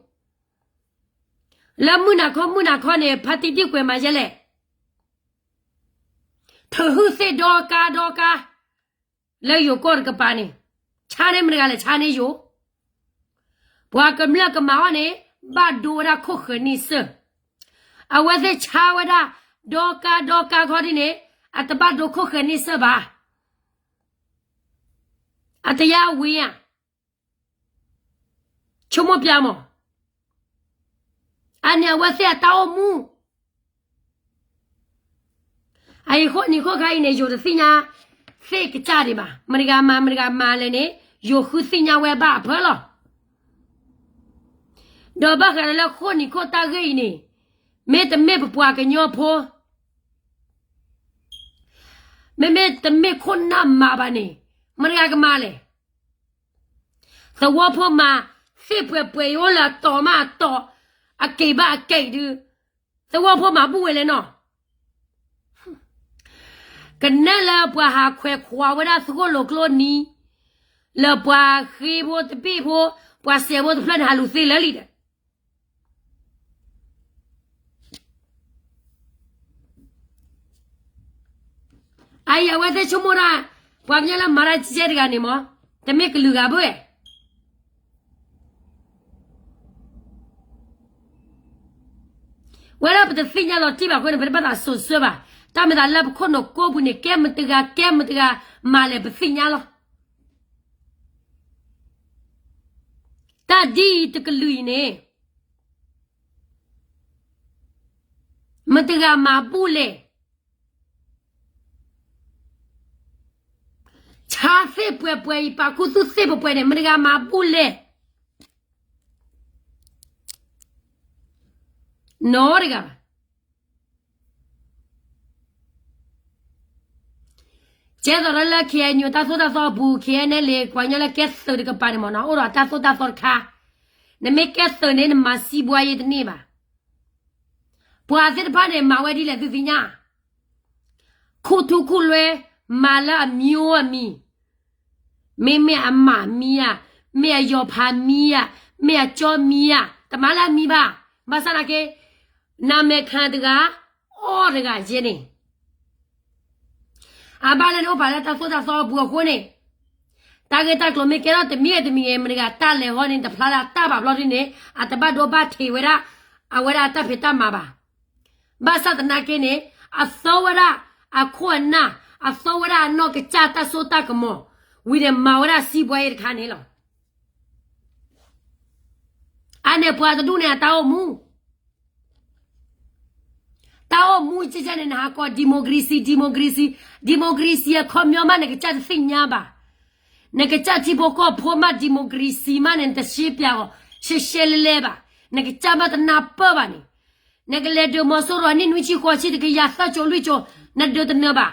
လၢမုၢ်နၤခီမုၢ်နၤခီန့ၣ် ဖါတံၢ်တံၢ်ကွဲးမၤယဲလဲၣ်. ထုးဟုၣ်သ့ၣ်ဒီကါဒီကါ လၢယိၤကီၢ်တကပၤန့ၣ် ဆါန့ၢ်မတၤတဂၤလဲၣ် ဆါန့ၢ်ယိာ်. ပှၤကမျၢၢ်ကမၤအီၤန့ၣ် ဘၣ်ဒိဝဲဒၣ်ခိၣ်ဃၢၤန့ဆၢၣ်. အဝဲသ့ၣ်ဆါဝဲဒၣ် ဒီကါဒီကါခီဒ်န့ၣ် အတဘၣ်ဒိခိၣ်ဃၢၤန့ဆၢၣ်ဘၣ်. အတယါဝံၤဧါ. ဆိကမိၣ်ပျးမး. အန့ၣ်အဝဲသ့ၣ်အတၢ်အိၣ်မူ အအံၤဃိၣ်နံၤခိၣ်ခါအံၤန့ၣ် ယိၤတသ့ၣ်ညါသ့ၣ်ကစၢ်ဒံးဘၣ်. မတၤတဂၤမၤ မတၤတဂၤမၤလဲၣ်န့ၣ် ယိၤဃုသ့ၣ်ညါဝဲဘၣ်အဖၢလီၤ. ဒီးဘၣ်ဃးဒီးလၢဃိၣ်နံၤခိၣ်တၢ်ဂ့ၢ်အံၤန့ၣ် မ့တမ့ၢ်ပပှၤကညီဖိ မ့မ့ၢ်တမ့ၢ်ခိၣ်နၢ်မၤဘၣ်န့ၣ် မတၤတဂၤကမၤလဲၣ်. သဝီဖိမၤ သ့ၣ်ပှဲၤပှဲၤအံၤအိၣ်လၢအတီၤမးအတီၤ အကဲးဘၣ်အကဲးဒုး သဝီဖိမၤဘူၣ်ဝဲလဲၣ်နီၤ. ကနဲလၢပှၤဟးခွဲးခွးဝဲဒၣ်သကိးလိာ်ကျိနံၤ လၢပှၤဃ့ဖိတဘ့ၣ်ဖိ ပှၤစဲးဖိတဖျၢၣ်န့ၣ် ဟးလူၤသ့လၢလံဒီး I အအံၤအဝဲသ့ၣ်ဆိကမိၣ်ဒၣ် ပှၤကညီလၢမၤတၢ်ကဲတဂၤန့ၣ်မး, တမ့ၢ်ကလုာ်ဂၤဘၣ်ဝဲ ဝဲဒၣ်ပတသ့ၣ်ညါလီၤတံၢ်ဘၣ်အဃိန့ၣ် ပတဘၣ်သးစိာ်ဆှၢဘၣ်. တၢ်မ့ၢ်သးလၢပခိၣ်နူာ်ကိးပူၤန့ၣ် ကဲမတဂၤ ကဲမတဂၤမၤလဲၣ် ပသ့ၣ်ညါလီၤ. တၢ်ဒ်အံၤတကလုာ်အံၤန့ၣ် မတဂၤမၤဘူၣ်လဲၣ်. ဆါသ့ၣ်ပှဲၤပှဲၤအံၤ ပာ်ခူသူၣ်သ့ၣ်ပှဲၤပှဲၤန့ၣ် မတဂၤမၤဘူၣ်လဲၣ်. နီတဂၤဘၣ်. ကဲသိးဒီးလၢ KNU တၢ်သိၣ်တၢ်သီအပူၤ KNLA ပှၤကညီလၢကဲသုးတကပၤန့ၣ်မးနီၤ အိၣ်ဒီးတၢ်သိၣ်တၢ်သီတခါ, နမ့ၢ်ကဲသုးန့ၣ် နမၤစံးဘှါယ့တန့ၢ်ဘၣ်. ပှၤသ့ၣ်တဖၣ်န့ၣ် မၤဝဲဒ်လဲၣ်သုသ့ၣ်ညါ ခူၣ်ထူခူၣ်လွဲ မၤလၢအမံၤအိၣ်အမံၤ, မ့မ့ၢ်အမးမံၤဧါ, မ့ၢ်အယီၤဖးမံၤဧါ, မ့ၢ်အကၠီမံၤဧါ, တမၤလၢအမံၤဘၣ်. ဘၣ်ဆၣ်သနာ်က့ နမဲာ်ခါတဂၤ အီၣ်တဂၤယဲန့ၣ် အဘၣ်လၢနအိၣ်ပာ်လၢတၢ်သိၣ်တၢ်သီအပူၤအဃိန့ၣ်, တၢ်ဂ့ၢ်တၢ်ကျိၤမ့ၢ်ကဲထီၣ်တမံၤဂ့ၤတမံၤဂ့ၤ မတဂၤတၢ်လဲၤဟီန့ၣ် တဖျါလၢအတၢ်ဘၣ်ဘျီဒ်န့ၣ် အတဘၣ်ဒိဘၣ်ထံးဝဲဒၣ် အဝဲဒၣ်အတၢ်ဖံးတၢ်မၤဘၣ်. ဘၣ်ဆၣ်သနာ်က့န့ၣ် အသီဝဲဒၣ်အခိၣ်အနၢ်, အသီဝဲဒၣ်အနီၢ်ကစၢ်တၢ်စိတၢ်ကမီၤ, ဝံၤန့ၣ်မၤဝဲဒၣ်စံးဘှါယ့တခါန့ၣ်လီၤ. အန့ၣ်ပှၤတဒူၣ်န့ၣ် အတၢ်အိၣ်မူ တၢ်အိၣ်မူကဲကဲန့ၣ် နဟးကိး democracy democracy democracy အခီပညီမး နကစၢ်တသ့ၣ်ညါဘၣ်. နကစၢ်ထံဖိကီၢ်ဖိမး democracy မးန့ၣ် နတရှဲပၠးအီၤ ရှဲရှဲလဲလဲဘၣ်. နကစၢ်မးတနၢ်ပၢၢ်ဘၣ်န့ၣ်, နကလဲၤဒုးမီၤစိရိၤအနံၣ်နွံဆံဃိးဆံ တကယၤသၢကၠိလွံၢ်ကၠိ, နဒုးတနၢၤဘၣ်.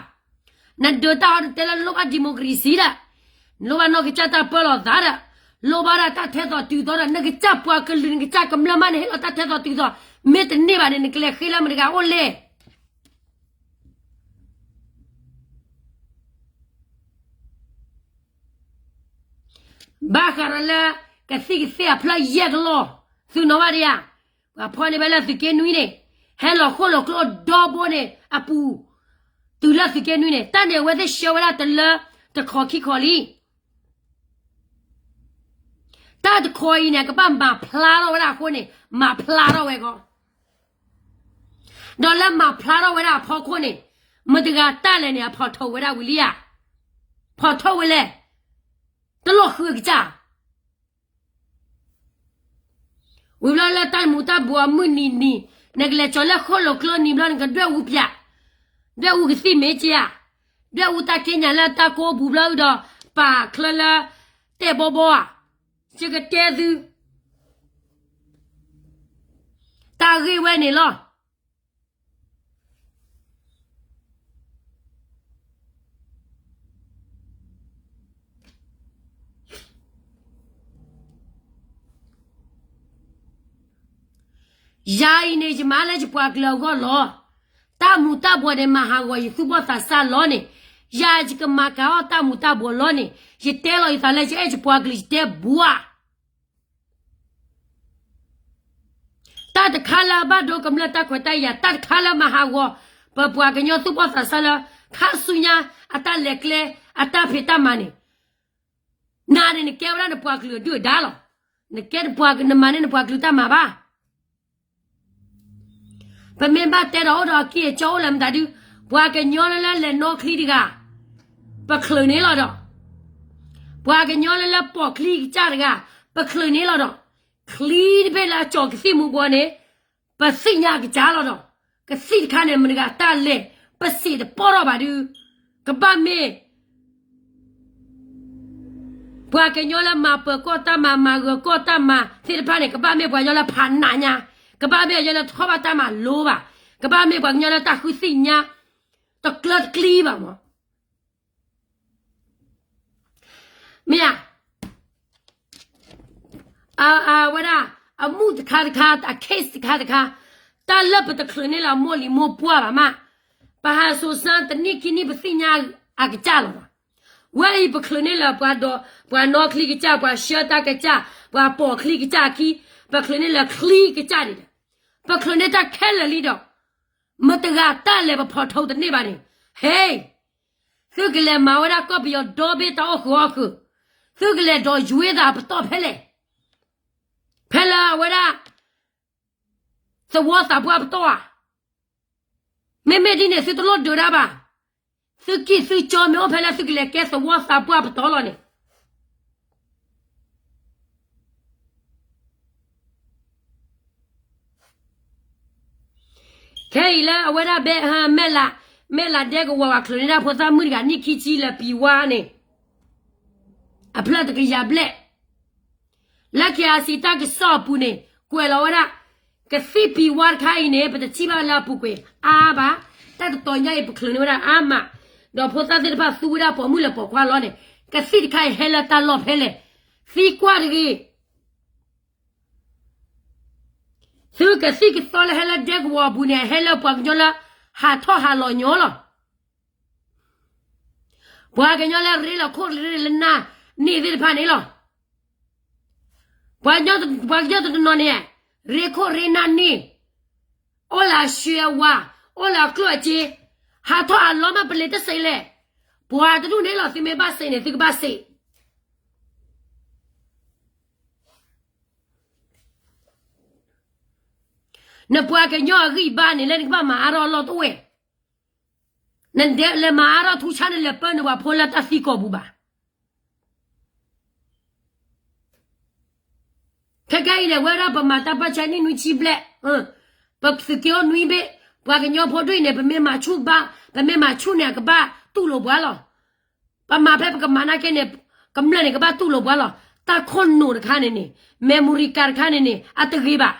နဒုးတၢ်အီၤ နတဲလၢနလိၣ်ဘၣ် democracy ဒီး, နလိၣ်ဘၣ်နီၢ်ကစၢ်တၢ်ပၢလီၤသးဒီး, လိၣ်ဘၣ်ဒၣ်တၢ်ထဲသိးတုၤသိးဒီး နကစၢ်ပှၤကလုာ် နကစၢ်ကမျၢၢ်မးန့ၣ် ဟ့ၣ်လီၤတၢ်ထဲသိးတုၤသိး, မ့ၢ်တန့ၢ်ဘၣ်န့ၣ် နကလဲၤဃ့လၢမတဂၤအိၣ်လဲၣ်. ဘၣ်ဃးဒီးလၢ ကသံၣ်ကသ့အဖျၢၣ်ယဲၢ်ကလီၢ်, သုနီၣ်ဘၣ်ဒံးဧါ, ပှၤဖီၣ်န့ၢ်ဝဲလၢသုးက့နွံန့ၣ်, ဟဲလီၤဃိၣ်လီၤကျိဒီဘိန့ၣ်အပူၤ, တုၤလၢသုးက့နွံန့ၣ် တၢ်န့ၣ်အဝဲသ့ၣ်ဆှၢဝဲဒၣ်တလၢတခီခံခီလံ. တၢ်တခီအံၤန့ၣ် ကဘၣ်မၤဖျါထီၣ်ဝဲဒၣ်အဃိန့ၣ် မၤဖျါထီၣ်ဝဲကီး ဒီးလၢမၤဖျါထီၣ်ဝဲဒၣ်အဖီခိၣ်န့ၣ်, မတဂၤတၢ်လဲၤန့ၣ် အဖီၣ်ထီၣ်ဝဲဒၣ်ဝံၤလံဧါ, ဖီၣ်ထီၣ်ဝဲလဲၣ်, တလိၣ်ဃုအကစၢ်. ဝံၤဘျီလၢတၢ်မူၤတၢ်ဘှီးအမုၢ်နံၤနံၤ, နကလဲၤကၠီၤလၢဃိၣ်လိာ်ကျိနံၤဘျီ နကဒွဲၣ်အူပၠး, ဒွဲၣ်အူကသံၣ်မ့ၢ်က့ဧါ, ဒွဲၣ်အူတၢ်က့ညါလၢတၢ်ကိးပူၤဘျီဒီး ပာ်ချၢလၢ တဲာ်ဘီဘီဧါ, ယကတဲသု တၢ်ဂ့ၢ်ဝဲန့ၣ်လီၤ. ယၤအံၤန့ၣ် ယမၤလၢယပှၤကလုာ်အဂီၢ်လီၤ. တၢ်မူၤတၢ်ဘှီးန့ၣ် မၤဟးဂီၤယသူၣ်ဘီၣ်သးစၢ်လီၤန့ၣ်, ယၤယကမၤကၤအီၣ်တၢ်မူၤတၢ်ဘှီးလီၤန့ၣ်, ယတဲလီၤယသးလၢယအဲၣ်ယပှၤကလုာ် ယတဲဘၣ် တၢ်တခါလၢအဘၣ်ဒိကမျၢၢ်တၢ်ခွဲးတၢ်ယာ်, တၢ်တခါလၢမၤဟးဂီၤ ပပှၤကညီသူၣ်ဘီၣ်သးစၢ်လၢ ခါဆူညါအတၢ်လဲၤကျဲ အတၢ်ဖံးတၢ်မၤန့ၣ်, နၤန့ၣ် နကဲဝဲဒၣ်နပှၤကလုာ်အဒုၣ်အဒါလီၤ. နကဲနပှၤ နမၤန့ၢ်နပှၤကလုာ်တၢ်မၤဘၣ်. ပမ့ၢ်ဘၣ်တဲဒီးအိၣ်ဒီးအကံၢ်အကၠီအိၣ်လၢမတၤဒု, ပှၤကညီလၢလၢလဲၤနီၣ်ချံတဂၤ, ပချုးန့ၣ်လီၤဒီး, ပှၤကညီလၢလၢပိာ်ချံကစၢ်တဂၤ, ပချုးန့ၣ်လီၤဒီး, ချံတဘ့ၣ်လၢအကၠီၤကသံၣ်မူၤဘှီးန့ၣ်, ပသ့ၣ်ညါအကစၢ်လီၤဒီး, ကသံၣ်တခါန့ၣ် မတဂၤတၢ်လဲၤ, ပစံးတပီၢ်ထီၣ်ဘၣ်ဒု, ကဘၣ်မ့ၢ် ပှၤကညီလၢမၤပၢၤကီၢ်တၢ်မၤ မၤဂၢၤကီၢ်တၢ်မၤသ့ၣ်တဖၣ်န့ၣ် ကဘၣ်မ့ၢ်ပှၤကညီလၢဖးနးညါ, ကဘၣ်မ့ၢ်ပှၤကညီလၢတထီၣ်ဘၣ်တၢ်မၤလိဘၣ်, ကဘၣ်မ့ၢ်ပှၤကညီလၢတၢ်ဃုသ့ၣ်ညါ တကျၢၤတကျံဘၣ်မး. မ့ၢ်ဧါ, အဝဲဒၣ် အမူၢ်တခါတခါ အ case တခါတခါ, တၢ်လၢပတချုးန့ၢ်လၢအမိၢ်လံၤမိၢ်ပှၢ်ဘၣ်မး, ပဟးစိၤစၢ်တနံၣ်ခံနံၣ် ပသ့ၣ်ညါအကစၢ်လီၤ. ဝဲအံၤပချုးန့ၢ်လၢပှၤဒီး ပှၤနီၣ်ချံကစၢ်, ပှၤဆှၢတၢ်ကစၢ်, ပှၤပိာ်ချံကစၢ်အခံ, ပချုးန့ၢ်လၢချံကစၢ်န့ၣ်ဒီး, ပချုးန့ၢ်တၢ်ခဲလၢာ်လံဒီး, မတဂၤတၢ်လဲၤပဖီၣ်ထီတန့ၢ်ဘၣ်န့ၣ်, ဟဲ သုကလဲၤမၤဝဲဒၣ်ကီၢ်ပယီၤဒီဘ့ၣ်တၢ်အီၣ်ဃုာ်အီၣ်ဃုာ်, သုကလဲၤဒိးယွ့သးအပတီၢ်ဖဲလဲၣ်, ဖဲလၢအဝဲဒၣ် သဝီသးပှၢ်ပတီၢ်ဧါ. မ့မ့ၢ်ဒ်န့ၣ် သုတလိၣ်ဒုးဒၣ်ဘၣ်. သုကံၢ်သုကၠီမ့ၢ်အိၣ်ဖဲလၢသုကလဲၤကဲသဝီသးပှၢ်ပတီၢ်လီၤန့ၣ် ခဲအံၤလၢအဝဲဒၣ်ဘဲ မဲၢ်လး, မဲၢ်လးဒဲကဝီၤပှၤချုးန့ၢ်ဒၣ်ဖိသၣ်မုၣ်တဂၤနံၣ်ခံဆံလၢပံၤဝါန့ၣ် အဖျၢၣ်တကယၤဘျဲၣ် လၢ ခ့ၣ်အဲၣ်စံၣ် တၢ်ကစီၣ်အပူၤန့ၣ် ကွဲးလီၤဝဲဒၣ် ကသံၣ်ပံၤဝါတခါအံၤန့ၣ် ပတထံၣ်ဘၣ်လၢအပူၤကွံာ်အါဘၣ်. တၢ်တတီၤညါအံၤ ပချုးန့ၢ်ဝဲဒၣ်အါမး, ဒီးဖိသၣ်သ့ၣ်တဖၣ်သူဝဲဒၣ်ပိာ်မုၣ်လၢပိာ်ခွါလီၤန့ၣ် ကသံၣ်တခါအံၤဟဲလၢတၢ်လီၢ်ဖဲလဲၣ်, သံကွၢ်တဂ့ၤ. သုကသံၣ်ကသီလၢဟဲလၢဒဲကဝီၤအပူၤန့ၣ် ဟဲလၢပှၤကညီလၢ ဟးထီၣ်ဟးလီၤညီလီၤ. ပှၤကညီလၢရ့လီၤခိၣ်ရ့လၢနၢ်န့ၢ်သ့ၣ်တဖၣ်န့ၣ်လီၤ. ပှၤကညီတနီၤန့ၣ် ရ့ခိၣ်ရ့နၢ်န့ၢ်, အိၣ်လၢအဆှၢအဝါ, အိၣ်လၢအကျိၣ်အစ့, ဟးထီၣ်ဟးလီၤမးပလ့ၤတစဲးလဲၣ်. ပှၤတဒူၣ်န့ၣ်လီၤ သုမ့ၢ်ဘၣ်စံးန့ၣ် သုကဘၣ်စံး နပှၤကညီအဂံၢ်အဘါန့ၣ် လၢနကဘၣ်မၤအါထီၣ်အလီၢ်တအိၣ်ဝဲ, နလဲၤမၤအါထီၣ်ထူဆါ နလဲၤပၢနုာ်ပှၤဖိလၢတၢ်သံကီၢ်ပူၤဘၣ်. ခဲကနံၣ်အံၤန့ၣ် ဝဲဒၣ်ပမၤတၢ်ပၢဆှၢနံၣ်နွံဆံဘျဲၣ်, ပသုးက့အိၣ်နွံဘ့ၣ်, ပှၤကညီဖိဒူၣ်အံၤန့ၣ် ပမ့ၢ်မၤဆူၣ်ဘၣ်, ပမ့ၢ်မၤဆူၣ်န့ၣ် အကဘၣ်တူၢ်လိာ်ပှၤလီၤ. ပမၤဖဲပကမၤနာ်က့န့ၣ် ကမျၢၢ်န့ၣ် ကဘၣ်တူၢ်လိာ်ပှၤလီၤ. တၢ်ခိၣ်နူာ်တခါန့ၣ်န့ၣ် memory card တခါန့ၣ်န့ၣ် အတဂ့ၤဘၣ်.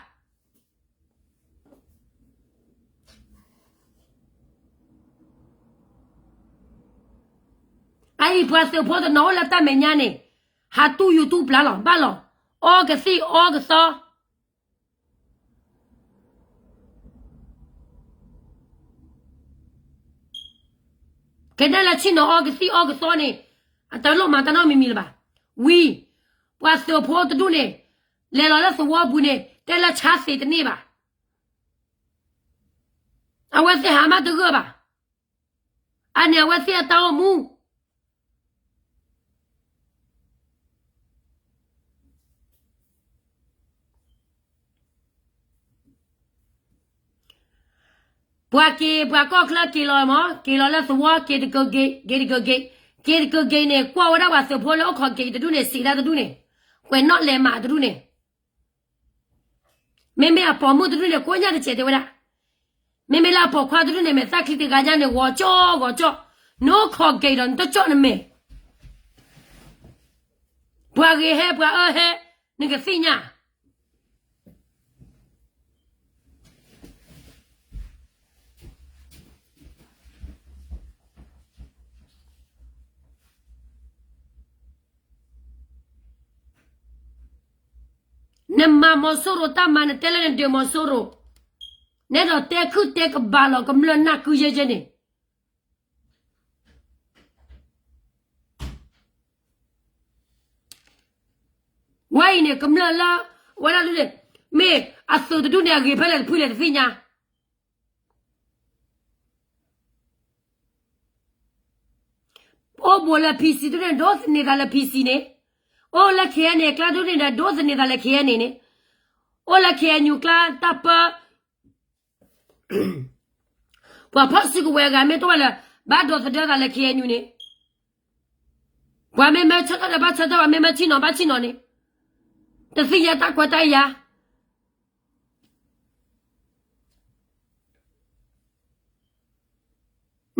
အအံၤပှၤသုးဖိတနီၤအိၣ်လၢတၢ်မဲာ်ညါန့ၣ် ဟးတူၢ်ယူၤတူၢ်ပျၢ်လီၤ ဘၣ်လီၤ. အီကသံၣ်အီကသီ ကဲဒၣ်လၢဆ့ၣ်နီၤအီကသံၣ်အီကသီန့ၣ် အတလိၣ်မၤတၢ်နီတမံၤမံၤလၢၤဘၣ်. ဝံၤ ပှၤသုးဖိတဒူၣ်န့ၣ် လဲၤလီၤလၢသဝီပူၤန့ၣ် တဲလၢဆါသ့တန့ၢ်ဘၣ်. အဝဲသ့ၣ်ဟးမးတဂၢၢ်ဘၣ်. အန့ၣ်အဝဲသ့ၣ်အတၢ်အိၣ်မူ ပှၤက့ၤ ပှၤကီၢ်ချၢက့ၤလီၤမး, က့ၤလီၤလၢသဝီ က့ၤတကဂ့ၤ, က့ၤတကဂ့ၤ, က့ၤတကဂ့ၤန့ၣ် ကွၢ်ဝဲဒၣ်ပှၤသုးဖိလၢအိၣ်ခိးက့ၤတဒူၣ်န့ၣ် စံးဒၣ်တဒူၣ်န့ၣ်, ကွဲးနီၣ်လဲၤမးတဒူၣ်န့ၣ် မ့မ့ၢ်အပိာ်မုၣ်တဒူၣ်န့ၣ် ကိးညါတစဲးတဲဝဲဒၣ်, မ့မ့ၢ်လၢအပိာ်ခွါတဒူၣ်န့ၣ် မဲာ်သၣ်ချံတဂၤညါန့ၣ် ဂီၤကၠီ ဂီၤကၠီ, နအိၣ်ခိးက့ၤဒီး နတကၠီနမဲာ်, ပှၤဂ့ၤဟဲ ပှၤအၢဟဲ, နကသ့ၣ်ညါ နမၤမီၤစိရိၤတၢ်မၤ နတဲလၢနဒုးမီၤစိရိၤ, နဲဒီးတဲခုၣ်တဲကဘၣ်လီၤ ကမျၢၢ်နၢ်ကုယဲယဲန့ၣ် ဝဲအံၤန့ၣ် ကမျၢၢ်လၢ ဝဲဒၣ်ဒ်န့ၣ် မ့ၢ်အသုးတဒူၣ်န့ၣ် အဂ့ၤဖဲလဲၣ်တဖုလဲၣ် တသ့ၣ်ညါ. အိၣ်ဘူးလၢ PC တဒူၣ်န့ၣ် ဒိးသန့ၤသးလၢ PC န့ၣ်, အိၣ်လၢ KNA ကျါတဒူၣ်န့ၣ်ဒီး ဒိးသန့ၤသးလၢ KNA န့ၣ်, အိၣ်လၢ KNU ကျါတၢ်ပၢ ပှၤဖီၣ်စုကဝဲၤအဂၤမ့ၢ်တအိၣ်ဘၣ်လၢ ဘၣ်ဒိးသဒၢသးလၢ KNU န့ၣ်, ပှၤမ့ၢ်မၢဆၢထၢၣ်ဒီးဘၣ်ဆၢထၢၣ်, ပှၤမ့ၢ်မၢထံၣ်နီၤဘၣ်ထံၣ်နီၤန့ၣ်, တသ့ၣ်ညါတၢ်ခွဲးတၢ်ယာ်.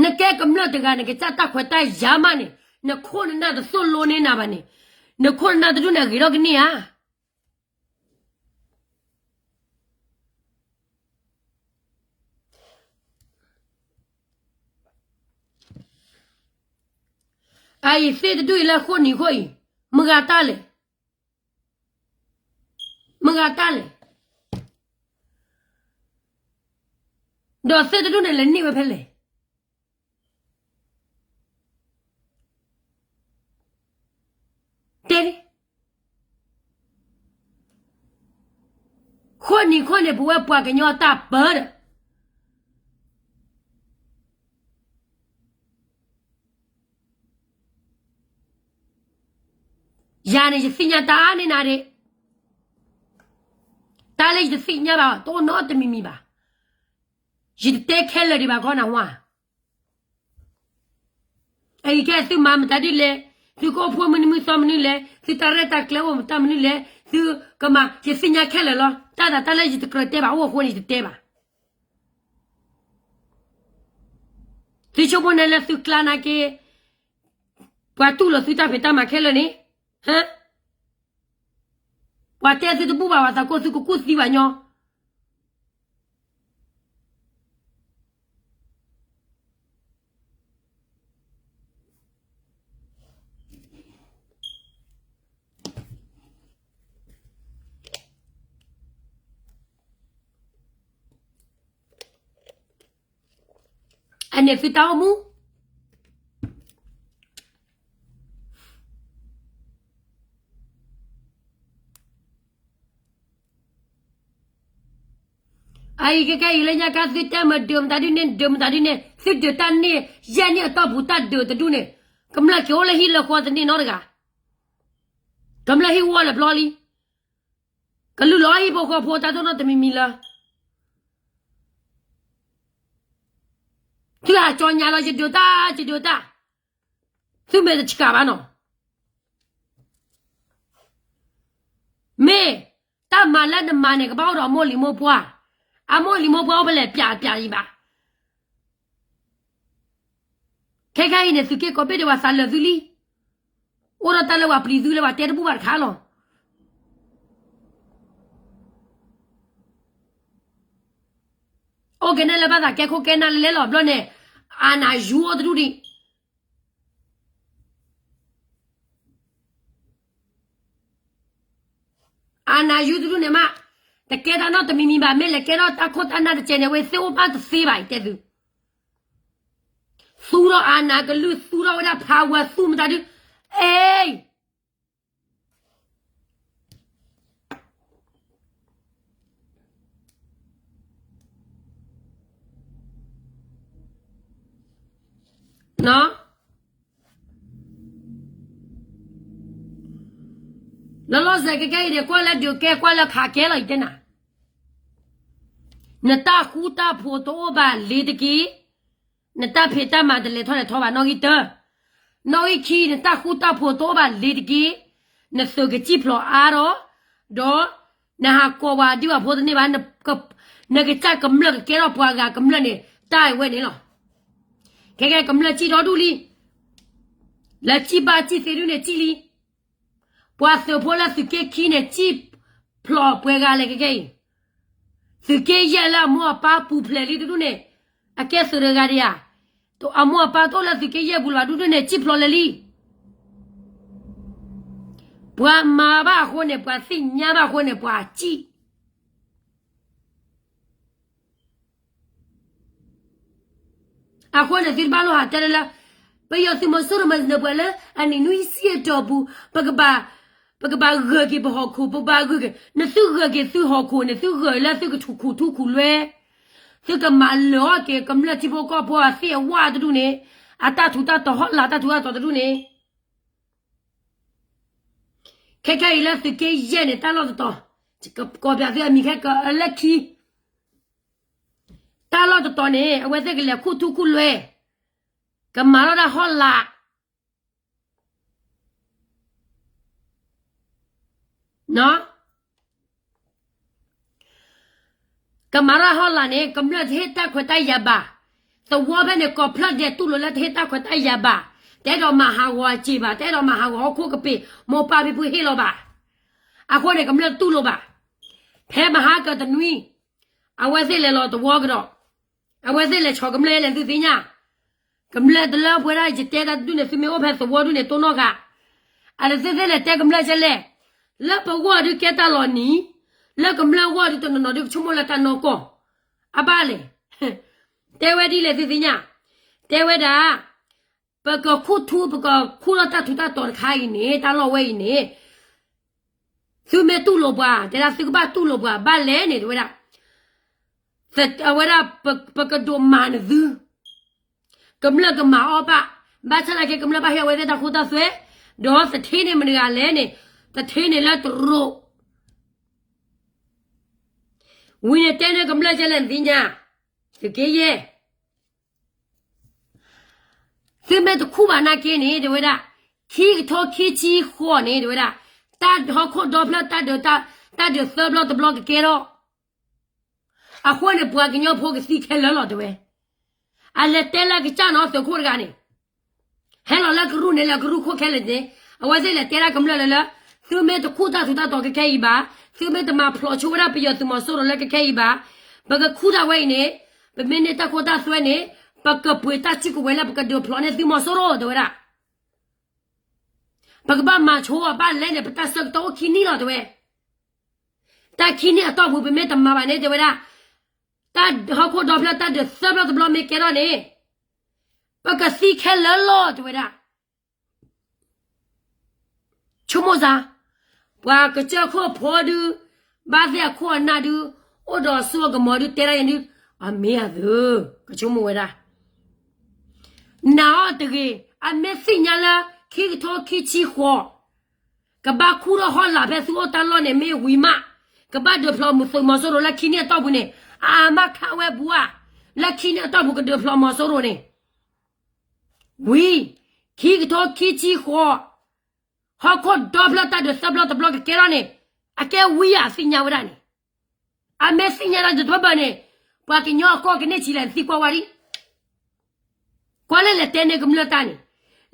နကဲကမျၢၢ်တဂၤ နကစၢ်တၢ်ခွဲးတၢ်ယာ်မးန့ၣ်, နခိၣ်နနၢ်တသိၣ်လိန့ၢ်နၤဘၣ်န့ၣ်, နခိၣ်နနၢ်တဒူၣ်န့ၣ်အဂ့ၤထီၣ်ကန့ၢ်ဧါ. အအံၤသ့ၣ်တဒူၣ်အံၤလၢဃိၣ်နံၤဃိၣ်အံၤ, မုၢ်ဂၤတၢ်လဲၣ်, မုၢ်ဂၤတၢ်လဲၣ်, ဒီးသ့ၣ်တဒူၣ်န့ၣ်လဲၤန့ၢ်ဝဲဖဲလဲၣ်. တဲ, ဃိၣ်နံၤဃိၣ်န့ၣ် ပဝဲပှၤကညီအတၢ်ပၢဒီး ယၤန့ၣ် ယသ့ၣ်ညါတၢ်အါန့ၢ်နၤဒၣ်, တၢ်လၢယတသ့ၣ်ညါဘၣ် တအိၣ်နီတမံၤမံၤဘၣ်. ယတတဲခဲလၢာ်ဒံးဘၣ်ခီနၢ်ဟူဧါ. အအံၤခဲသုမၤမတၤဒ်လဲၣ်, သုကအိၣ်ဖှိၣ်မနုၤမနုၤသီမနုၤလဲၣ်, သုတၢ်ရဲၣ်တၢ်ကျဲၤအိၣ်မတၤမနုၤလဲၣ်, သုကမၤ ယသ့ၣ်ညါခဲလၢာ်လီၤ. တၢ်သးတၢ်လၢယတကြၢးတဲဘၣ် အိၣ်အဃိန့ၣ်ယတတဲဘၣ်. သုဆိကမိၣ်န့ၣ်လၢသုကျါနာ်က့ ပှၤတူၢ်လိာ်သုတၢ်ဖံးတၢ်မၤခဲလၢာ်န့ၣ်, ဟါ, ပှၤတဲသုတဘူၣ်ဘၣ် ပှၤသးကိၢ်သုကကူၣ်သံဘၣ်ညီ. အန့ၣ်သုတၢ်အိၣ်မူ အအံၤကကဲအံၤလၢညါခါ သုတဲမၤဒုးမတၤဒုးန့ၣ် ဒုးမတၤဒုးန့ၣ် သုဒုးတၢ်န့ၣ် ယဲၢ်နံၣ်အတီၢ်ပူၤတၢ်ဒုးတဒူၣ်န့ၣ် ကမျၢၢ်က့ၤအိၣ်လၢဟံၣ်လၢဃီတန့ၢ်နီတဂၤ, ကမျၢၢ်ဟံၣ်ဝီလၢာ်ဘျီလံ, ကလုၢ်လီၤဟံၣ်ဖိဃီဖိတၢ်တိၢ်နီၣ်တမံၤမံၤလၢ သုဟးကၠီညါလီၤ ယဒုးတၢ် ယဒုးတၢ်, သုမ့ၢ်တဆှးဘၣ်နီၤ. မ့ၢ်တၢ်မၤလၢနမၤန့ၣ် ကဘၣ်အိၣ်ဒီးအမိၢ်လံၤမိၢ်ပှၢ်, အမိၢ်လံၤမိၢ်ပှၢ်အိၣ်ဖဲလဲၣ် ပျးပျးအံၤဘၣ်. ခဲခဲအံၤန့ၣ် သုးက့ကိးဘ့ၣ်ဒံး ပှၤသးလၢာ်သုလံ, အိၣ်ဒီးတၢ်လၢပှၤပျံၤသုလၢပှၤတဲတဘူၣ်ဘၣ်တခါလီၤ. အိၣ်က့ၤနဲၣ်လၢဘၣ်သးကဲခိၣ်ကဲနၢ်လဲလဲလီၤဘျီန့ၣ်, အနယူအိၣ်တဒူၣ်ဒံး အနယူတဒူၣ်န့ၣ်မး, တကဲတၢ်နီတမံၤမံၤဘၣ်, မ့ၢ်လဲၤကဲထီၣ်တၢ်ခိၣ်တၢ်နၢ်တကဲန့ၣ် အဝဲသ့ၣ်အိၣ်ဘၣ်တသ့ဘၣ် ယတဲသု, သူထီၣ်အနကလုၢ် သူထီၣ်ဝဲဒၣ် power သူမတၤဒု, အဲ လီၤလီၤဆဲးကကဲအံၤန့ၣ် ကွၢ်လၢဒုးကဲ ကွၢ်လၢခးကဲလီၤ ယတဲနၤ, နတၢ်ဃူတၢ်ဖိးတအိၣ်ဘၣ်လ့ၤတက့ၢ်, နတၢ်ဖံးတၢ်မၤတလဲၤထီၣ်လဲၤထီဘၣ် နီၣ်ဂံၢ်တၢ, နီၣ်ဂံၢ်ခံ နတၢ်ဃူတၢ်ဖိးတအိၣ်ဘၣ်လ့ၤတက့ၢ်, နသုးကစံၣ်ဖျိးအါထီၣ်, ဒီးနဟးကိးပှၤဒုၣ်ပှၤဖိတန့ၢ်ဘၣ်, နကစၢ်ကမျၢၢ်ကကဲထီၣ်ပှၤဂၤကမျၢၢ်န့ၣ် တၢ်အဝဲန့ၣ်လီၤ. ခဲကဲကမျၢၢ်စံၣ်ထီၣ်ဒူၣ်လံ, လၢစံၣ်ဘၣ်စံၣ်သ့ဒုၣ်န့ၣ်စံၣ်လံ, ပှၤသုးဖိလၢသုးက့ခံန့ၣ် စံၣ်ဖျိးပှဲၤဂၤလဲၣ်ခဲကဲအံၤ, သုးက့ယဲၢ်လၢအမိၢ်အပၢ်ပူၤဖျဲးလံတဒူၣ်န့ၣ်, အကဲသုးတဂၤဒံးဧါ, အမိၢ်အပၢ်တအိၣ်လၢသုးက့ယဲၢ်ပူၤလၢၤဘၣ်ဒူၣ်ဒူၣ်န့ၣ် စံၣ်ဖျိးလဲၤလံ. ပှၤမၤဘၣ်အဃိန့ၣ် ပှၤသ့ၣ်ညါဘၣ်အဃိန့ၣ် ပှၤစံၣ် အဃိန့ၣ် သုတဘၣ်လိၣ်ဟးတဲလၢလၢ ပယီၤသုးမီၤစိရိၤမၤနၢၤပှၤလၢ အနံၣ်နွံဆံအတီၢ်ပူၤ ပကဘၣ် ပကဘၣ်ဂၢၢ်က့ၤပဟီၣ်ခိၣ် ပကဘၣ်ဂၢၢ်က့ၤ နသုဂၢၢ်က့ၤသုဟီၣ်ခိၣ်န့ၣ် သုဂၢၢ်လၢသုကထူၣ်ခူၣ်ထူခူၣ်လွဲ, သုကမၤလၢာ်အီၣ်က့ၤကမျၢၢ်ထံဖိကီၢ်ဖိအသ့ၣ်အဝၣ်တဒူၣ်န့ၣ်, အတၢ်ထူးတၢ်တီၤဟီၣ်လာ်တၢ်ထူးတၢ်တီၤတဒူၣ်န့ၣ် ခဲခဲအံၤလၢသုးက့ယဲၢ်န့ၣ် တၢ်လီၢ်တတီၤ, ကကိးပျးသုအမံၤခဲကလၢခံ, တၢ်လီၢ်တတီၤန့ၣ် အဝဲသ့ၣ်ကလဲၤခူၣ်ထူခူၣ်လွဲ, ကမၤထီၣ်တၢ်ဟီၣ်လာ်, ကမၤထီၣ်ဟီၣ်လာ်န့ၣ် ကမျၢၢ်တဟ့ၣ်တၢ်ခွဲးတၢ်ယာ်ဘၣ်, သဝီဖဲန့ၣ် ကိးဖျၢၣ်ဒဲးတူၢ်လိာ်လၢတဟ့ၣ်တၢ်ခွဲးတၢ်ယာ်ဘၣ်, တအဲၣ်ဒိးမၤဟးဂီၤအစ့ၢ်ဘၣ်, တအဲၣ်ဒိးမၤဟးဂီၤဟီၣ်ခိၣ်ကပ့ၤ မိၢ်ပၢ်ဖံဖုဟ့ၣ်လီၤဘၣ်, အဃိန့ၣ် ကမျၢၢ်တူၢ်လိာ်ဘၣ်, ဖဲမဟါကတနွံ, အဝဲသ့ၣ်လဲၤလီၤသဝီကဒီး, အဝဲသ့ၣ်လဲၤဆီၣ်ကမျၢၢ်လဲၣ်သုသ့ၣ်ညါ, ကမျၢၢ်တလၢပှဲၤဒၣ်ယတဲတၢ်တဒူၣ်န့ၣ် သုမ့ၢ်အိၣ်ဖဲသဝီဒူၣ်န့ၣ် တိၢ်နီၣ်ဃာ်, အသုသ့ၣ်လဲၤတဲကမျၢၢ်ကဲလဲၣ်, လၢပဂီၢ်ဒုးကဲတၢ်လီၤနံၤ, လၢကမျၢၢ်ဂီၢ်ဒုးတနီၤနီၤဒုးကဆိကမိၣ်လၢတၢ်နီၢ်ကီၢ်, အဘၣ်လဲၣ်, တဲဝဲဒ်လဲၣ်သုသ့ၣ်ညါ, တဲဝဲဒၣ် ပကခူၣ်ထူ ပကခူၣ်ထီၣ်တၢ်ထူးတၢ်တီၤတခါအံၤန့ၣ် တၢ်လီၢ်ဝဲအံၤန့ၣ်, သုမ့ၢ်တူၢ်လိာ်ပှၤ တဲဒၣ်သုကဘၣ်တူၢ်လိာ်ပှၤဘၣ်လဲၣ်န့ၣ် တဲဝဲဒၣ်, အဝဲဒၣ် ပကဒိးမၤနသု, ကမျၢၢ်ကမၤအီၣ်ဘၣ်, ဘၣ်ဆၣ်သနာ်က့ ကမျၢၢ်ဘၣ်ဟ့ၣ်အဝဲသ့ၣ်တၢ်ခိတၢ်သွဲ, ဒီးသထ့န့ၣ်မတၤတဂၤလဲၣ်န့ၣ်, သထ့န့ၣ်လၢတရူး, ဝံၤန့ၣ်တဲန့ၢ်ကမျၢၢ်ကဲလဲၣ်နသ့ၣ်ညါ, သုးက့ယဲၢ် သုမ့ၢ်တခူၣ်ဘၣ်နာ်က့န့ၣ် တဲဝဲဒၣ်, ခံကထိခံဆံဃိးန့ၣ် တဲဝဲဒၣ်, တၢ်ဟီၣ်ခိၣ်ဒီဖျၢၣ် တၢ်ဒုးသၢဘျီတဘျီကကဲထီၣ်, အဃိန့ၣ် ပှၤကညီဖိကသံခဲလၢာ်လီၤ တဲဝဲ. အလဲၤတဲလၢကစၢ်နီၤ သုးခိၣ်တဂၤန့ၣ်, ဟဲလီၤလၢကရူၢ်န့ၣ် လၢကရူၢ်ခိၣ်ခဲလၢာ်န့ၣ်, အဝဲသ့ၣ်လဲၤတဲဒၣ်ကမျၢၢ်လၢလၢ, သုမ့ၢ်တခူၣ်တၢ်ထူးတၢ်တီၤကခဲအံၤဘၣ်, သုမ့ၢ်တမၤဖျိးဆိဝဲဒၣ်ပယီၤသုးမီၤစိရိၤလၢကခဲအံၤဘၣ်, ပကခူၣ်တၢ်ဝဲအံၤန့ၣ်, ပမ့ၢ်န့ၢ်တၢ်ခိတၢ်သွဲန့ၣ်, ပကပှ့ၤတၢ်စုကဝဲၤလၢပကဒုးဖျိးန့ၢ်သုးမီၤစိရိၤ တဲဝဲဒၣ်. ပကဘၣ်မၤဆိအီၤဘၣ်လဲၣ်န့ၣ် ပတၢ်ဆၢကတီၢ်အိၣ်ခံနံၣ်လီၤ တဲဝဲ. တၢ်ခံနံၣ်အတီၢ်ပူၤ ပမ့ၢ်တမၤဘၣ်န့ၣ် တဲဝဲဒၣ်, တၢ်ဟီၣ်ခိၣ်ဒီဖျၢၣ် တၢ်ဒုးသၢဘျီတဘျီမ့ၢ်ကဲထီၣ်န့ၣ်, ပကသံခဲလၢာ်လီၤ တဲဝဲဒၣ်. ဆိကမိၣ်စ့ၢ်, ပှၤကစၢၢ်ခိၣ်ဖိဒု, ဘၣ်သ့ၣ်အခိၣ်အနၢ်ဒု, အိၣ်ဒီးစိကမီၤဒု တဲဒၣ်ယဲဒု, အမ့ၢ်အသု, ကဆိကမိၣ်ဝဲဒၣ်. နာ်အီၤတဂ့ၤ, အမ့ၢ်သ့ၣ်ညါလၢ ခံကထိခံဆံဃိး, ကဘၣ်ခူၣ်ထီၣ်ဟီၣ်လာ်ဖဲသုအိၣ်တၢ်လီၢ်န့ၣ်မ့ၢ်ဝံၤမး, ကဘၣ်ဒုးဖျိးမီၤစိရိၤလၢခံနံၣ်အတီၢ်ပူၤန့ၣ်, အမ့ၢ်ခးဝဲဘူးဧါ, လၢခံနံၣ်အတီၢ်ပူၤကဒုးဖျိးမီၤစိရိၤန့ၣ် ဝံၤ, ခံကထိခံဆံဃိး, ဟီၣ်ခိၣ်ဒီဖျၢၣ်တၢ်ဒုးသၢဘျီတဘျီကကဲထီၣ်န့ၣ်, အကဲဝံၤဧါ သ့ၣ်ညါဝဲဒၣ်န့ၣ်, အမ့ၢ်သ့ၣ်ညါတၢ်ဒုးတဘၢဘၢန့ၣ်, ပှၤကညီအကီၢ်ကန့ၢ်ဆံးလဲၣ် နသံကွၢ်ဝဲဒၣ်, ကွၢ်လၢလဲၤတဲန့ၢ်ကမျၢၢ်တၢ်န့ၣ်,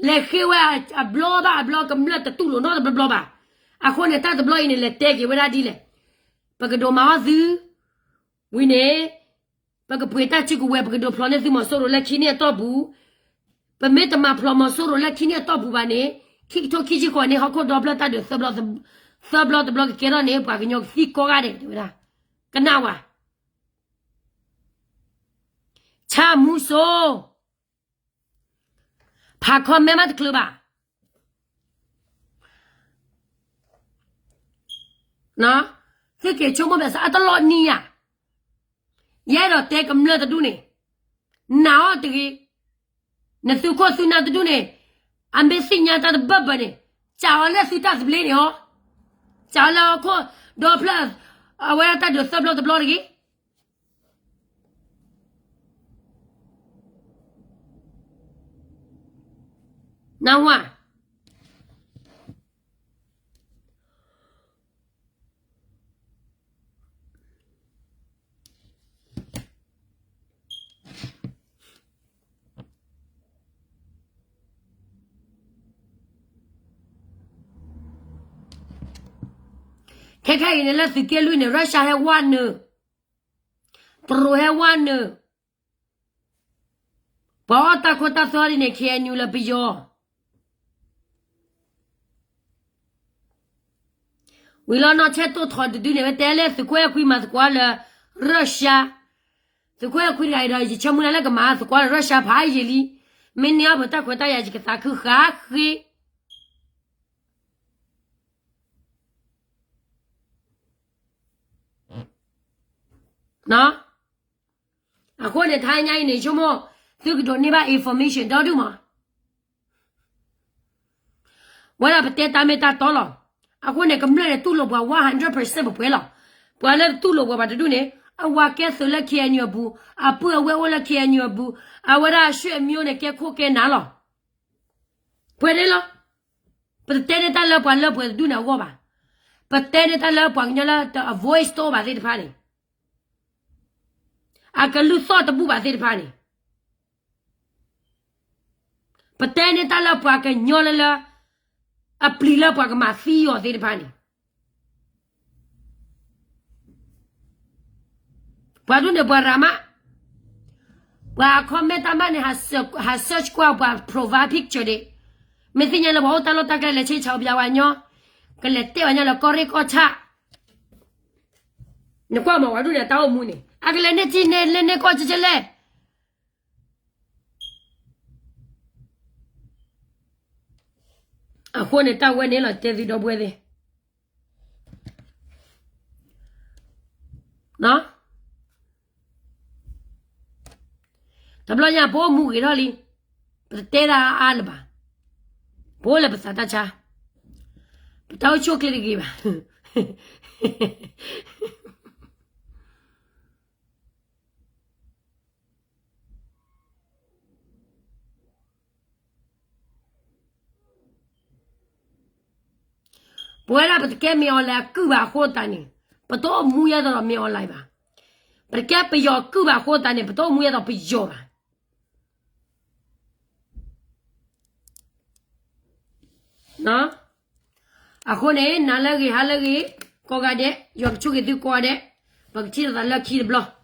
လဲၤဃ့ဝဲအဘျီဘၣ်အဘျီ ကမျၢၢ်တတူၢ်လိာ်နီတဘျီဘျီဘၣ်. အဃိန့ၣ် တၢ်တဘျီအံၤန့ၣ် လဲၤတဲက့ၤဝဲဒၣ်ဒ်လဲၣ်, ပကဒိးမၤအီၣ်သု, ဝံၤန့ၣ်, ပကပှ့ၤတၢ်စုကဝဲၤ ပကဒုးဖျိးန့ၢ်သုးမီၤစိရိၤလၢခံနံၣ်အတီၢ်ပူၤ, ပမ့ၢ်တမၤဖျိးမီၤစိရိၤလၢခံနံၣ်အတီၢ်ပူၤဘၣ်န့ၣ်, ခံကထိခံဆံဃိးန့ၣ် ဟီၣ်ခိၣ်ဒီဖျၢၣ်တၢ်ဒုးသၢဘျီတဘျီကကဲထီၣ်န့ၣ် ပှၤကညီကသံကိးဂၤဒဲး တဲဝဲဒၣ်, ကနၣ်ဝဲ, ဆၣ်မူစိ, ဖးခီမဲမးတချုးဘၣ် သုက့ၤဆိကမိၣ်ဘၣ်ဆၣ် အတလီၤနံၤယၤ, ယအဲၣ်ဒိးတဲကမျၢၢ်တဒူၣ်န့ၣ်, နာ်အီၤတဂ့ၤ, နသုးခိၣ်သုးနၢ်တဒူၣ်န့ၣ်, အမ့ၢ်သ့ၣ်ညါတၢ်တဘၢဘၢန့ၣ်, စးအီၤလၢသုတၢ်သဘျ့န့ၣ်အီၤ, စးအီၤလၢဟီၣ်ခိၣ်ဒီဖျၢၣ်, အဝဲဒၣ်တၢ်ဒုးသၢဘျီတဘျီတဂ့ၤ နၢ်ဟူဧါ. ခဲခဲအံၤန့ၣ်လၢသုးက့လွံၢ်န့ၣ် Russia ဟဲဝါနုာ်, တရူးဟဲဝါနုာ်, ပှၤအီၣ်တၢ်ခိတၢ်သွဲဒ်န့ၣ် KNU လၢပယီၤ ဝံၤလီၤနီၢ်ဆဲးတိၣ်ထီၣ်တဒုန့ၣ် ဝဲတဲလၢသုးခိၣ်အဲၣ်ခွံမၤသကိးလၢ Russia, သုးခိၣ်အဲၣ်ခွံတဂၤအံၤဒီး ယဆၢမုၢ်လၢ်လၢကမၤသကိးလၢ Russia ဖးယံာ်လံ, မ့ၢ်န့ၢ်အီၣ်ပတၢ်ခွဲးတၢ်ယာ် ယကသးခုဃာ်ဃ့ အဃိန့ၣ် ထါညါအံၤန့ၣ် ဆိကမိၣ် သုကဒိးန့ၢ်ဘၣ် information ဒီဒူၣ်မး ဝဲဒၣ်ပတဲတၢ်မ့ၢ်တၢ်တီလီၤ. အဃိန့ၣ် ကမျၢၢ်န့ၣ် တူၢ်လိာ်ပှၤ one hundred percent ပှဲၤပှဲၤလီၤ. ပှၤလၢတတူၢ်လိာ်ပှၤဘၣ်တဒူၣ်န့ၣ် အဝၤကဲသုးလၢ KNU အပူၤ, အပုၢ်အဝဲၢ်အိၣ်လၢ KNU အပူၤ, အဝဲဒၣ်အဆွေမျိုးန့ၣ် ကဲခိၣ်ကဲနၢ်လီၤ. ပှဲၤန့ၣ်လီၤ. ပတတဲန့ၢ်တၢ်လၢပှၤလၢပှဲၤတဒူၣ်န့ၣ်အဂီၢ်ဘၣ်. ပတဲန့ၢ်တၢ်လၢပှၤကညီလၢတ အ voice တအိၣ်ဘၣ်သ့ၣ်တဖၣ်န့ၣ်, အကလုၢ်သီၣ်တဘူၣ်ဘၣ်သ့ၣ်တဖၣ်န့ၣ်, ပတဲန့ၢ်တၢ်လၢပှၤကညီလၢလၢ အပျံၤလၢပှၤကမၤသံအီၤသ့ၣ်တဖၣ်န့ၣ်, ပှၤဒူၣ်န့ၣ်ပှၤရၤမး, ပှၤ comment တၢ်မးန့ၣ် ဟး search ကွၢ်ပှၤ profile picture ဒၣ်, မ့ၢ်သ့ၣ်ညါလၢ ပှၤအိၣ်တၢ်လီၢ်တၢ်ကျဲလဲၤဆ့ဆါပျးဝဲညီ, ကလဲၤတဲဝဲညီလၢကီၢ်ရ့ၣ်ကီၢ်ဆၣ်, နကွၢ်မး ပှၤဒူၣ်န့ၣ် တၢ်အိၣ်မူန့ၣ် အကလဲၤန့ၢ်ထံန့ၢ်လဲၢ်န့ၢ်ကီၢ်ဆဲးဆဲးလဲၣ်. အဃိန့ၣ် တၢ်ဝဲန့ၣ်လီၤ တဲသုဒီပုၢ်ဝဲၢ်သ့ၣ်, တဘျီညါ ပအိၣ်မူဂ့ၤထီၣ်လံ, ပတတဲတၢ်အါလၢၤဘၣ်. ပအိၣ်လၢပသးတၢ်ဆါ, ပတၢ်အိၣ်ဆူၣ်အိၣ်ချ့တဂ့ၤဘၣ်. ပဝဲဒၣ်ပတကဲမ့ၢ် online အကုၢ်ဘၣ်အဃိသတးန့ၣ်, ပတအိၣ်မူယဲသိးဒီးမ့ၢ် online ဘၣ်. ပတကဲပယီၤအကုၢ်ဘၣ်အဃိသတးန့ၣ်, ပတအိၣ်မူယဲသိးပယီၤဘၣ်. အဃိန့ၣ် နၤလၢအဂ့ၤ ဟါလၢအဂ့ၤ ကိးဂၤဒဲး, ယွၤကဆိၣ်ဂ့ၤသုကိးဂၤဒဲး, ပကထံၣ်လိာ်သးလၢခံတဘျီ.